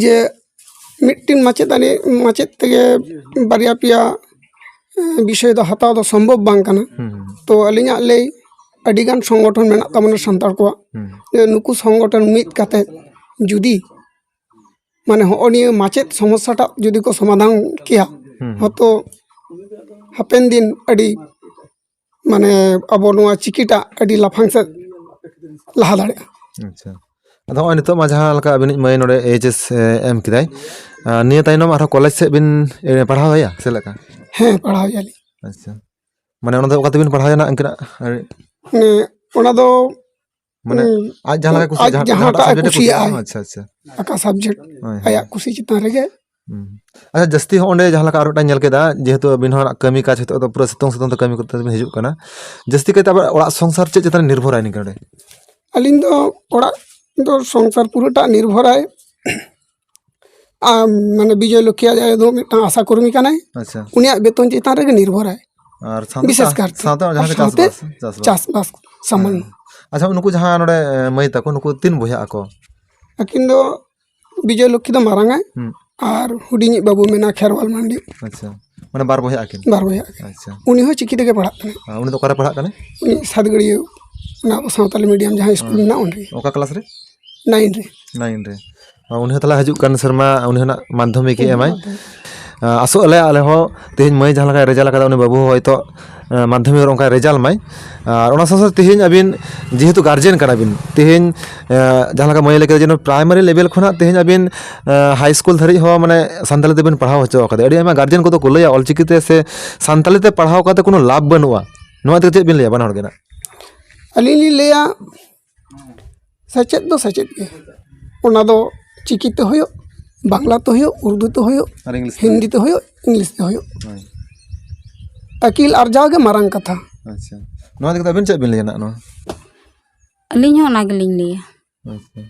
ᱡᱮ ᱢᱤᱫᱴᱤᱱ ᱢᱟᱪᱮᱛᱟᱹᱱᱤ, ᱢᱟᱪᱮᱫ ᱛᱮᱜᱮ ᱵᱟᱨᱭᱟ ᱯᱮᱭᱟ, ᱮᱸ, ᱵᱤᱥᱚᱭ ᱫᱚ ᱦᱟᱛᱟᱣ ᱫᱚ ᱥᱚᱢᱵᱷᱚᱵ ᱵᱟᱝ ᱠᱟᱱᱟ᱾ ᱦᱩᱸ, ᱦᱩᱸ᱾ ᱛᱚ ᱟᱹᱞᱤᱧᱟᱜ ᱞᱟᱹᱭ, ᱟᱹᱰᱤᱜᱟᱱ ᱥᱚᱝᱜᱚᱴᱷᱚᱱ ᱢᱮᱱᱟᱜ ᱛᱟᱵᱚᱱᱟ ᱥᱟᱱᱛᱟᱲ ᱠᱚᱣᱟᱜ, ᱦᱩᱸ᱾ ᱡᱮ ᱱᱩᱠᱩ ᱥᱚᱝᱜᱚᱴᱷᱚᱱ ᱢᱤᱫ ᱠᱟᱛᱮ ᱡᱩᱫᱤ ᱢᱟᱱᱮ ᱦᱚᱸᱜᱼᱚ ᱱᱤᱭᱟᱹ ᱢᱟᱪᱮᱫ ᱥᱚᱢᱚᱥᱥᱟᱴᱟᱜ ᱡᱩᱫᱤ ᱠᱚ ᱥᱚᱢᱟᱫᱷᱟᱱ ᱠᱮᱭᱟ, ᱦᱩᱸ, ᱦᱩᱸ᱾ ᱦᱚᱭᱛᱚ ᱦᱟᱯᱮᱱ ᱫᱤᱱ ᱟᱹᱰᱤ ᱢᱟᱱᱮ ᱟᱵᱚ ᱱᱚᱣᱟ ᱪᱤᱠᱤᱴᱟᱜ ᱟᱹᱰᱤ ᱞᱟᱯᱷᱟᱝ ᱥᱮᱫ ᱞᱟᱦᱟ ᱫᱟᱲᱮᱭᱟᱜᱼᱟ᱾ ᱟᱪᱪᱷᱟ᱾ ᱟᱫᱚ ᱦᱚᱸᱜᱼᱚᱭ ᱱᱤᱛᱚᱜ ᱢᱟ ᱡᱟᱦᱟᱸ ᱞᱮᱠᱟ ᱟᱹᱵᱤᱱᱤᱡ ᱢᱟᱹᱭ ᱱᱚᱰᱮ H S ᱮ ᱮᱢ ᱠᱮᱫᱟᱭ, ᱟᱨ ᱱᱤᱭᱟᱹ ᱛᱟᱭᱱᱚᱢ ᱟᱨᱦᱚᱸ ᱠᱚᱞᱮᱡᱽ ᱥᱮᱫ ᱵᱤᱱ, ᱮ, ᱯᱟᱲᱦᱟᱣ ᱮᱭᱟ ᱪᱮᱫ ᱞᱮᱠᱟ? ᱦᱮᱸ, ᱯᱟᱲᱦᱟᱣ ᱮᱭᱟᱞᱤᱧ᱾ ᱟᱪᱪᱷᱟ᱾ ᱢᱟᱱᱮ ᱚᱱᱟ ᱫᱚ ᱚᱠᱟ ᱛᱮᱵᱤᱱ ᱯᱟᱲᱦᱟᱣ ᱮᱱᱟ ᱤᱱᱠᱟᱹᱱᱟᱜ? ᱢᱟᱱᱮ ᱚᱱᱟ ᱫᱚ ᱢᱟᱱᱮ ᱦᱩᱸ, ᱟᱡ ᱡᱟᱦᱟᱸ ᱞᱮᱠᱟ ᱠᱩᱥᱤ-, ᱟᱡ ᱡᱟᱦᱟᱸᱴᱟᱜ ᱡᱟᱦᱟᱸᱴᱟᱜ subject ᱮ ᱠᱩᱥᱤᱭᱟᱜᱼᱟ, ᱠᱩᱥᱤᱭᱟᱜᱼᱟᱭ, ᱟᱪᱪᱷᱟ, ᱟᱪᱪᱷᱟ᱾ ᱟᱠᱟ subject ᱦᱳᱭ, ᱦᱳᱭ᱾ ᱟᱭᱟᱜ ᱠᱩᱥᱤ ᱪᱮᱛᱟᱱ ᱨᱮᱜᱮ᱾ ᱦᱩᱸ᱾ ᱟᱪᱪᱷᱟ, ᱡᱟᱹᱥᱛᱤ ᱦᱚᱸ ᱚᱸᱰᱮ ᱡᱟᱦᱟᱸ ᱞᱮᱠᱟ ᱟᱨ ᱢᱤᱫᱴᱟᱝ ᱧᱮᱞ ᱠᱮᱫᱟ, ᱡᱮᱦᱮᱛᱩ ᱟᱹᱵᱤᱱ ᱦᱚᱸ ᱠᱟᱹᱢᱤ ᱠᱟᱡᱽ ᱦᱤᱛᱚᱜ ᱫᱚ ᱯᱩᱨᱟᱹ ᱥᱤᱛᱩᱝ ᱥᱤᱛᱩᱝ ᱛᱮ ᱠᱟᱹᱢᱤ ᱠᱚᱨᱛᱮ ᱵᱤᱱ ᱦᱤᱡᱩᱜ ᱠᱟᱱᱟ, ᱡᱟᱹᱥᱛᱤ ᱠᱟᱭᱛᱮ ᱟᱵᱚᱣᱟᱜ ᱚᱲᱟᱜ ᱥᱚᱝᱥᱟᱨ ᱪᱮᱫ ᱪᱮᱛᱟᱱ ᱨᱮ ᱱᱤᱨᱵᱷᱚᱨᱟᱭ ᱱᱤᱝᱠᱟᱹ ᱱᱚᱰᱮ? ᱟᱹᱞᱤᱧ ᱫᱚ ᱚᱲᱟᱜ ᱫᱚ ᱥᱚᱝᱥᱟᱨ ᱯᱩᱨᱟᱹᱴᱟᱜ ᱱᱤᱨᱵᱷᱚᱨᱟᱭ ᱟᱢ, ᱢᱟᱱᱮ, ᱵᱤᱡᱚᱭ ᱞᱚᱠᱠᱷᱤ ᱟᱡ ᱟᱭᱳ ᱫᱚ ᱢᱤᱫᱴᱟᱝ ᱟᱥᱟ ᱠᱚᱨᱢᱤ ᱠᱟᱱᱟᱭ᱾ ᱟᱪᱪᱷᱟ᱾ ᱩᱱᱤᱭᱟᱜ ᱵᱮᱛᱚᱱ ᱪᱮᱛᱟᱱ ᱨᱮᱜᱮ ᱱᱤᱨᱵᱷᱚᱨᱟᱭ᱾ ᱟᱨ ᱥᱟᱶᱛᱮ ᱵᱤᱥᱮᱥ ᱥᱟ-, ᱠᱟᱨᱛᱮ᱾ ᱥᱟᱶᱛᱮ ᱡᱟᱦᱟᱸ ᱟᱨ ᱞᱮᱠᱟ ᱥᱟᱶᱛᱮ ᱪᱟᱥᱵᱟᱥ, ᱪᱟᱥᱵᱟᱥ᱾ ᱪᱟᱥᱵᱟᱥ ᱥᱟᱢᱟᱱᱱᱚ᱾ ᱦᱮᱸ᱾ ᱟᱪᱪᱷᱟ, ᱩᱱᱠᱩ ᱡᱟᱦᱟᱸ ᱱᱚᱰᱮ, ᱮ, ᱢᱟᱹᱭ ᱛᱟᱠᱚ, ᱱᱩᱠᱩ ᱛᱤᱱ ᱵᱚᱭᱦᱟᱜ ᱟᱠᱚ? ᱟᱹᱠᱤᱱ ᱫᱚ ᱵᱤᱡᱚᱭ ᱞᱚᱠᱠᱷᱤ ᱫᱚ ᱢᱟᱨᱟᱝ ᱟᱭ᱾ ᱦᱩᱸ᱾ ᱟᱨ ᱦᱩᱰᱤᱧᱤᱡ ᱵᱟᱹᱵᱩ ᱢᱮᱱᱟᱭᱟ ᱠᱷᱮᱨᱣᱟᱞ ᱢᱟᱱᱰᱤ᱾ ᱟᱪᱪᱷᱟ, ᱢᱟᱱᱮ ᱵᱟᱨ ᱵᱚᱭᱦᱟ ᱟᱹᱠᱤᱱ? ᱵᱟᱨ ᱵᱚᱭᱦᱟ ᱟᱹᱠᱤᱱ᱾ ᱟᱪᱪᱷᱟ᱾ ᱩᱱᱤ ᱦᱚᱸ ᱪᱤᱠᱤ ᱛᱮᱜᱮ ᱯᱟᱲᱦᱟᱜ ᱠᱟᱱᱟᱭ᱾ ᱟᱨ ᱩᱱᱤ ᱫᱚ ᱚᱠᱟᱨᱮ ᱯᱟᱲᱦᱟᱜ ᱠᱟᱱᱟᱭ? ᱩᱱᱤ ᱥᱟᱛᱜᱟᱹᱲᱤᱭᱟᱹ, ᱚᱱᱟ ᱟᱵᱚ ᱥᱟᱶᱛᱟᱞᱤ ᱢᱤᱰᱤᱭᱟᱢ ᱡᱟᱦᱟᱸ ᱥᱠᱩᱞ ᱦᱮᱸ᱾ ᱢᱮᱱᱟᱜᱼᱟ, ᱚᱸᱰᱮ ᱜᱮ᱾ ᱚᱠᱟ ᱠᱞᱟᱥ ᱨᱮ? ᱱᱟᱭᱤᱱ ᱨᱮ᱾ ᱱᱟᱭᱤᱱ ᱨᱮ᱾ ᱟᱨ ᱩᱱᱤ ᱦᱚᱸ ᱛᱟᱦᱚᱞᱮ ᱦᱤᱡᱩᱜ ᱠᱟᱱ ᱥᱮᱨᱢᱟ ᱩᱱᱤ ᱦᱚᱸ ᱱᱟᱜ ᱢᱟᱫᱽᱫᱷᱚᱢᱤᱠ ᱮ ᱦᱮᱸ, ᱮᱢᱟᱭ᱾ ᱢᱟᱫᱽᱫᱷᱚᱢᱤᱠ᱾ ᱟᱸ, ᱟᱥᱚᱜ ᱟᱞᱮ ᱟᱞᱮ ᱦᱚᱸ ᱛᱮᱦᱮᱧ ᱢᱟᱹᱭ ᱡᱟᱦᱟᱸ ᱞᱮᱠᱟᱭ ᱨᱮᱡᱟᱞ ᱟᱠᱟᱫᱟ, ᱩᱱᱤ ᱵᱟᱹᱵᱩ ᱦᱚᱸ ᱦᱚᱭᱛᱳ, ᱟᱸ, ᱢᱟᱫᱽᱫᱷᱚᱢᱤᱠ ᱨᱮ ᱚᱱᱠᱟᱭ ᱨᱮᱡᱟᱞ ᱢᱟᱭ᱾ ᱟᱨ ᱚᱱᱟ ᱥᱟᱶ ᱥᱟᱶᱛᱮ ᱛᱮᱦᱮᱧ ᱟᱹᱵᱤᱱ ᱡᱮᱦᱮᱛᱩ ᱜᱟᱨᱡᱮᱱ ᱠᱟᱱᱟ ᱵᱤᱱ, ᱛᱮᱦᱮᱧ, ᱟᱸ, ᱡᱟᱦᱟᱸ ᱞᱮᱠᱟ ᱢᱟᱹᱭ ᱞᱟᱹᱭ ᱠᱮᱫᱟ ᱡᱮ ᱱᱚᱣᱟ ᱯᱨᱟᱭᱢᱟᱨᱤ ᱞᱮᱵᱮᱞ ᱠᱷᱚᱱᱟᱜ ᱛᱮᱦᱮᱧ ᱟᱹᱵᱤᱱ, ᱟᱸ, ᱦᱟᱭ ᱥᱠᱩᱞ ᱫᱷᱟᱹᱨᱤᱡ ᱦᱚᱸ ᱢᱟᱱᱮ ᱥᱟᱱᱛᱟᱲᱤ ᱛᱮᱵᱤᱱ ᱯᱟᱲᱦᱟᱣ ᱦᱚᱪᱚ ᱟᱠᱟᱫᱮᱭᱟ᱾ ᱟᱹᱰᱤ ᱟᱭᱢᱟ ᱜᱟᱨᱡᱮᱱ ᱠᱚᱫᱚ ᱠᱚ ᱞᱟᱹᱭᱟ ᱚᱞᱪᱤᱠᱤ ᱛᱮ ᱥᱮ ᱥᱟᱱᱛᱟᱲᱤ ᱛᱮ ᱯᱟᱲᱦᱟᱣ ᱠᱟᱛᱮ ᱠᱳᱱᱳ ᱞᱟᱵᱷ ᱵᱟᱹᱱᱩᱜᱼᱟ, ᱱᱚᱣᱟ ᱤᱫᱤ ᱠᱟᱛᱮ ᱪᱮᱫ ᱵᱤᱱ ᱞᱟᱹᱭᱟ ᱵᱟᱱᱟ ᱦᱚᱲ ᱜᱮ ᱱᱟᱜ? ᱟᱹᱞᱤᱧ ᱞᱤᱧ ᱞᱟᱹᱭᱟ, ᱥᱮᱪᱮᱫ ᱫᱚ ᱥᱮᱪᱮᱫ ᱜᱮ, ᱚᱱᱟ ᱫᱚ ᱪᱤᱠᱤ ᱛᱮ ᱦᱩᱭᱩᱜ, ᱵᱟᱝᱞᱟ ᱛᱮ ᱦᱩᱭᱩᱜ, ᱩᱨᱫᱩ ᱛᱮ ᱦᱩᱭᱩᱜ, ᱟᱨ ᱤᱝᱞᱤᱥ ᱛᱮ? ᱦᱤᱱᱫᱤ ᱛᱮ ᱦᱩᱭᱩᱜ, ᱤᱝᱞᱤᱥ ᱛᱮ ᱦᱩᱭᱩᱜ, ᱦᱳᱭ᱾ ᱟᱹᱠᱤᱞ ᱟᱨᱡᱟᱣ ᱜᱮ ᱢᱟᱨᱟᱝ ᱠᱟᱛᱷᱟ᱾ ᱟᱪᱪᱷᱟ, ᱱᱚᱣᱟ ᱤᱫᱤ ᱠᱟᱛᱮ ᱟᱵᱤᱱ ᱪᱮᱫ ᱵᱤᱱ ᱞᱟᱹᱭᱟ ᱱᱟᱜ ᱱᱚᱣᱟ? ᱟᱹᱞᱤᱧ ᱦᱚᱸ ᱚᱱᱟ ᱜᱮᱞᱤᱧ ᱞᱟᱹᱭᱟ᱾ ᱟᱪᱪᱷᱟ᱾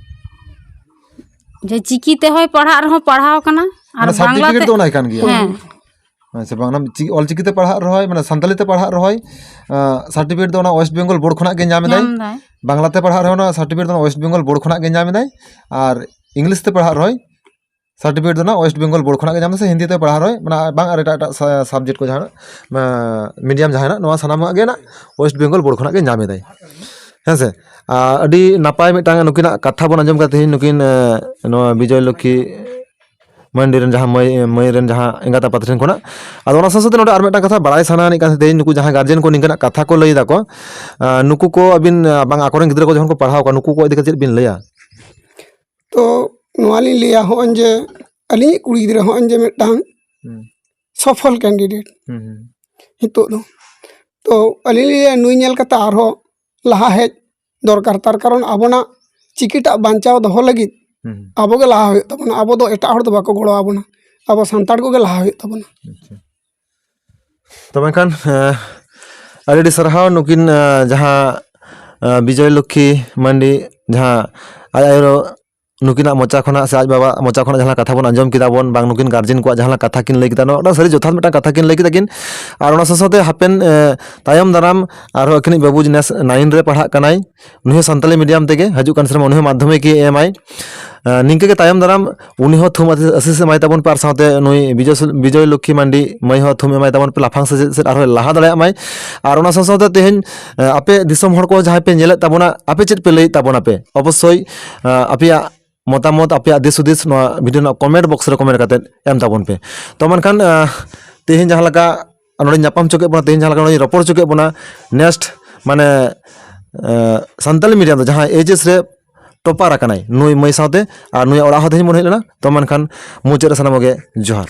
ᱡᱮ ᱪᱤᱠᱤ ᱛᱮᱦᱚᱸᱭ ᱯᱟᱲᱦᱟᱜ ᱨᱮᱦᱚᱸ ᱯᱟᱲᱦᱟᱣ ᱠᱟᱱᱟ, ᱟᱨ ᱢᱟᱱᱮ ᱵᱟᱝᱞᱟ certificate ᱛᱮ ᱫᱚ ᱚᱱᱟ ᱠᱟᱱ ᱜᱮᱭᱟ᱾ ᱦᱮᱸ᱾ ᱟᱪᱪᱷᱟ, ᱵᱟᱝ, ᱚᱱᱟ ᱪᱤ-, ᱚᱞᱪᱤᱠᱤ ᱛᱮ ᱯᱟᱲᱦᱟᱜ ᱨᱮᱦᱚᱸᱭ, ᱢᱟᱱᱮ ᱥᱟᱱᱛᱟᱲᱤ ᱛᱮ ᱯᱟᱲᱦᱟᱜ ᱨᱮᱦᱚᱸᱭ, ᱟᱸ, certificate ᱫᱚ ᱚᱱᱟ West Bengal board ᱠᱷᱚᱱᱟᱜ ᱜᱮ ᱧᱟᱢ ᱮᱫᱟᱭ᱾ ᱧᱟᱢ ᱮᱫᱟᱭ᱾ ᱵᱟᱝᱞᱟ ᱛᱮ ᱯᱟᱲᱦᱟᱜ ᱨᱮᱦᱚᱸ ᱚᱱᱟ certificate ᱫᱚ ᱚᱱᱟ West Bengal board ᱠᱷᱚᱱᱟᱜ ᱜᱮ ᱧᱟᱢ ᱮᱫᱟᱭ᱾ ᱟᱨ English ᱛᱮ ᱯᱟᱲᱦᱟᱜ ᱨᱮᱦᱚᱸᱭ certificate ᱫᱚ ᱚᱱᱟ West Bengal board ᱠᱷᱚᱱᱟᱜ ᱜᱮ ᱧᱟᱢ ᱮᱫᱟᱭ, ᱥᱮ ᱦᱤᱱᱫᱤ ᱛᱮ ᱯᱟᱲᱦᱟᱜ ᱨᱮᱦᱚᱸᱭ, ᱢᱟᱱᱮ ᱵᱟᱝ ᱟᱨ ᱮᱴᱟᱜ ᱮᱴᱟᱜ ᱥᱟ-, subject ᱠᱚ ᱡᱟᱦᱟᱸ, ᱢᱟ-, medium ᱡᱟᱦᱟᱸ ᱦᱮᱱᱟᱜ, ᱱᱚᱣᱟ ᱥᱟᱱᱟᱢᱟᱜ ᱜᱮ ᱱᱟᱜ West Bengal board ᱠᱷᱚᱱᱟᱜ ᱜᱮ ᱧᱟᱢ ᱮᱫᱟᱭ᱾ ᱦᱮᱸ ᱥᱮ? ᱟᱨ ᱟᱹᱰᱤ ᱱᱟᱯᱟᱭ ᱢᱤᱫᱴᱟᱝ ᱱᱩᱠᱤᱱᱟᱜ ᱠᱟᱛᱷᱟ ᱵᱚᱱ ᱟᱸᱡᱚᱢ ᱠᱮᱫᱟ ᱛᱮᱦᱮᱧ, ᱱᱩᱠᱤᱱ, ᱮ, ᱱᱚᱣᱟ ᱵᱤᱡᱚᱭ ᱞᱚᱠᱠᱷᱤ ᱢᱟᱹᱱᱰᱤ ᱨᱮᱱ ᱡᱟᱦᱟᱸ ᱢᱟᱹᱭ, ᱢᱟᱹᱭ ᱨᱮᱱ ᱡᱟᱦᱟᱸ ᱮᱸᱜᱟᱛ ᱟᱯᱟᱛ ᱴᱷᱮᱱ ᱠᱷᱚᱱᱟᱜ᱾ ᱟᱫᱚ ᱚᱱᱟ ᱥᱟᱶ ᱥᱟᱶᱛᱮ ᱱᱚᱰᱮ ᱟᱨ ᱢᱤᱫᱴᱟᱝ ᱠᱟᱛᱷᱟ ᱵᱟᱲᱟᱭ ᱥᱟᱱᱟᱭᱮᱫ ᱠᱟᱱ ᱛᱟᱦᱮᱸ, ᱛᱮᱦᱮᱧ ᱱᱩᱠᱩ ᱡᱟᱦᱟᱸᱭ ᱜᱟᱨᱡᱮᱱ ᱠᱚ ᱱᱤᱝᱠᱟᱹᱱᱟᱜ ᱠᱟᱛᱷᱟ ᱠᱚ ᱞᱟᱹᱭ ᱫᱟᱠᱚ, ᱟᱸ, ᱱᱩᱠᱩ ᱠᱚ ᱟᱹᱵᱤᱱ, ᱟᱸ, ᱵᱟᱝ ᱟᱠᱚᱨᱮᱱ ᱜᱤᱫᱽᱨᱟᱹ ᱠᱚ ᱡᱚᱠᱷᱚᱱ ᱠᱚ ᱯᱟᱲᱦᱟᱣ ᱠᱚᱣᱟ, ᱱᱩᱠᱩ ᱠᱚ ᱤᱫᱤ ᱠᱟᱛᱮ ᱪᱮᱫ ᱵᱤᱱ ᱞᱟᱹᱭᱟ? ᱛᱚ ᱱᱚᱣᱟ ᱞᱤᱧ ᱞᱟᱹᱭᱟ, ᱦᱚᱸᱜᱼᱚᱭ ᱡᱮ ᱟᱹᱞᱤᱧᱤᱡ ᱠᱩᱲᱤ ᱜᱤᱫᱽᱨᱟᱹ ᱦᱚᱸᱜᱼᱚᱭ ᱡᱮ ᱢᱤᱫᱴᱟᱝ ᱦᱩᱸ᱾ ᱥᱚᱯᱷᱚᱞ candidate ᱦᱩᱸ, ᱦᱩᱸ᱾ ᱱᱤᱛᱚᱜ ᱫᱚ, ᱛᱚ ᱟᱹᱞᱤᱧ ᱞᱤᱧ ᱞᱟᱹᱭᱟ, ᱱᱩᱭ ᱧᱮᱞ ᱠᱟᱛᱮ ᱟᱨᱦᱚᱸ ᱞᱟᱦᱟ ᱦᱮᱡ ᱫᱚᱨᱠᱟᱨ, ᱛᱟᱨ ᱠᱟᱨᱚᱱ ᱟᱵᱚᱱᱟᱜ ᱪᱤᱠᱤᱴᱟᱜ ᱵᱟᱧᱪᱟᱣ ᱫᱚᱦᱚ ᱞᱟᱹᱜᱤᱫ ᱦᱩᱸ, ᱦᱩᱸ᱾ ᱟᱵᱚ ᱜᱮ ᱞᱟᱦᱟ ᱦᱩᱭᱩᱜ ᱛᱟᱵᱚᱱᱟ᱾ ᱟᱵᱚ ᱫᱚ ᱮᱴᱟᱜ ᱦᱚᱲ ᱫᱚ ᱵᱟᱠᱚ ᱜᱚᱲᱚ ᱟᱵᱚᱱᱟ, ᱟᱵᱚ ᱥᱟᱱᱛᱟᱲ ᱠᱚᱜᱮ ᱞᱟᱦᱟ ᱦᱩᱭᱩᱜ ᱛᱟᱵᱚᱱᱟ᱾ ᱟᱪᱪᱷᱟ᱾ ᱛᱚᱵᱮ ᱮᱱᱠᱷᱟᱱ, ᱮᱸ, ᱟᱹᱰᱤ ᱟᱹᱰᱤ ᱥᱟᱨᱦᱟᱣ ᱱᱩᱠᱤᱱ, ᱮᱸ, ᱡᱟᱦᱟᱸ, ᱮᱸ, ᱵᱤᱡᱚᱭ ᱞᱚᱠᱠᱷᱤ ᱢᱟᱱᱰᱤ, ᱡᱟᱦᱟᱸ ᱟᱡ ᱟᱭᱳ ᱱᱩᱠᱤᱱᱟᱜ ᱢᱚᱪᱟ ᱠᱷᱚᱱᱟᱜ ᱥᱮ ᱟᱡ ᱵᱟᱵᱟᱣᱟᱜ ᱢᱚᱪᱟ ᱠᱷᱚᱱᱟᱜ ᱡᱟᱦᱟᱸ ᱠᱟᱛᱷᱟ ᱵᱚᱱ ᱟᱸᱡᱚᱢ ᱠᱮᱫᱟ ᱵᱚᱱ, ᱵᱟᱝ ᱱᱩᱠᱤᱱ ᱜᱟᱨᱡᱮᱱ ᱠᱚᱣᱟᱜ ᱡᱟᱦᱟᱸ ᱠᱟᱛᱷᱟ ᱠᱤᱱ ᱞᱟᱹᱭ ᱠᱮᱫᱟ, ᱱᱚᱣᱟ ᱢᱤᱫᱴᱟᱝ ᱥᱟᱹᱨᱤ ᱡᱚᱛᱷᱟᱛ ᱢᱤᱫᱴᱟᱝ ᱠᱟᱛᱷᱟ ᱠᱤᱱ ᱞᱟᱹᱭ ᱠᱮᱫᱟ ᱠᱤᱱ᱾ ᱟᱨ ᱚᱱᱟ ᱥᱟᱶ ᱥᱟᱶᱛᱮ ᱦᱟᱯᱮᱱ, ᱮᱸ, ᱛᱟᱭᱚᱢ ᱫᱟᱨᱟᱢ ᱟᱨᱦᱚᱸ ᱟᱹᱠᱤᱱᱤᱡ ᱵᱟᱹᱵᱩ ᱡᱮ ᱱᱮᱥ nine ᱨᱮ ᱯᱟᱲᱦᱟᱜ ᱠᱟᱱᱟᱭ, ᱩᱱᱤ ᱦᱚᱸ ᱥᱟᱱᱛᱟᱞᱤ medium ᱛᱮᱜᱮ ᱦᱤᱡᱩᱜ ᱠᱟᱱ ᱥᱮᱨᱢᱟ ᱩᱱᱤ ᱦᱚᱸ ᱢᱟᱫᱽᱫᱷᱚᱢᱤᱠ ᱮ ᱮᱢᱟᱭ᱾ ᱱᱤᱝᱠᱟᱹ ᱜᱮ ᱛᱟᱭᱚᱢ ᱫᱟᱨᱟᱢ ᱩᱱᱤ ᱦᱚᱸ ᱛᱷᱩᱢ ᱟᱥᱤᱥ ᱮᱢᱟᱭ ᱛᱟᱵᱚᱱ ᱯᱮ, ᱟᱨ ᱥᱟᱶᱛᱮ ᱱᱩᱭ ᱵᱤᱡᱚᱭ ᱥᱩ- ᱵᱤᱡᱚᱭ ᱞᱚᱠᱠᱷᱤ ᱢᱟᱱᱰᱤ ᱢᱟᱹᱭ ᱦᱚᱸ ᱛᱷᱩᱢ ᱮᱢᱟᱭ ᱛᱟᱵᱚᱱ ᱯᱮ, ᱞᱟᱯᱷᱟᱝ ᱥᱮᱪᱮᱫ ᱥᱮᱫ ᱟᱨᱦᱚᱸ ᱞᱟᱦᱟ ᱫᱟᱲᱮᱭᱟᱜ ᱢᱟᱭ᱾ ᱟᱨ ᱚᱱᱟ ᱥᱟᱶ ᱥᱟᱶᱛᱮ ᱛᱮᱦᱮᱧ ᱟᱯᱮ ᱫᱤᱥᱚᱢ ᱦᱚᱲ ᱠᱚ ᱡᱟᱦᱟᱸᱭ ᱯᱮ ᱧᱮᱞᱮᱫ ᱛᱟᱵᱚᱱᱟ, ᱟᱯᱮ ᱪᱮᱫ ᱯᱮ ᱞᱟᱹᱭᱮᱫ ᱛᱟᱵᱚᱱᱟ ᱯᱮ, ᱚᱵᱚᱥᱥᱳᱭ ᱟᱯᱮᱭᱟᱜ ᱢᱚᱛᱟᱢᱚᱛ, ᱟᱯᱮᱭᱟᱜ ᱫᱤᱥ ᱦᱩᱫᱤᱥ ᱱᱚᱣᱟ ᱵᱷᱤᱰᱤᱭᱳ ᱨᱮᱱᱟᱜ ᱠᱚᱢᱮᱱᱴ ᱵᱚᱠᱥ ᱨᱮ ᱠᱚᱢᱮᱱᱴ ᱠᱟᱛᱮ ᱮᱢ ᱛᱟᱵᱚᱱ ᱯᱮ᱾ ᱛᱚ ᱢᱮᱱᱠᱷᱟᱱ ᱛᱮᱦᱮᱧ ᱡᱟᱦᱟᱸ ᱞᱮᱠᱟ ᱱᱚᱰᱮ ᱧᱟᱯᱟᱢ ᱦᱚᱪᱚ ᱠᱮᱫ ᱵᱚᱱᱟ, ᱛᱮᱦᱮᱧ ᱡᱟᱦᱟᱸ ᱞᱮᱠᱟ ᱱᱚᱰᱮ ᱨᱚᱯᱚᱲ ᱦᱚᱪᱚ ᱠᱮᱫ ᱵᱚᱱᱟ, ᱱᱮᱠᱥᱴ ᱢᱟᱱᱮ ᱥᱟᱱᱛᱟᱞᱤ ᱢᱤᱰᱤᱭᱟᱢ ᱫᱚ ᱡᱟᱦᱟᱸᱭ ᱮᱭᱤᱪ ᱮᱥ ᱨᱮ ᱴᱚᱯᱟᱨ ᱟᱠᱟᱱᱟᱭ ᱱᱩᱭ ᱢᱟᱹᱭ ᱥᱟᱶᱛᱮ, ᱟᱨ ᱱᱩᱭᱟᱜ ᱚᱲᱟᱜ ᱦᱚᱸ ᱛᱮᱦᱮᱧ ᱵᱚᱱ ᱦᱮᱡ ᱞᱮᱱᱟ᱾ ᱛᱚ ᱢᱮᱱᱠᱷᱟᱱ ᱢᱩᱪᱟᱹᱫ ᱨᱮ ᱥᱟᱱᱟᱢ ᱠᱚᱜᱮ ᱡᱚᱦᱟᱨ᱾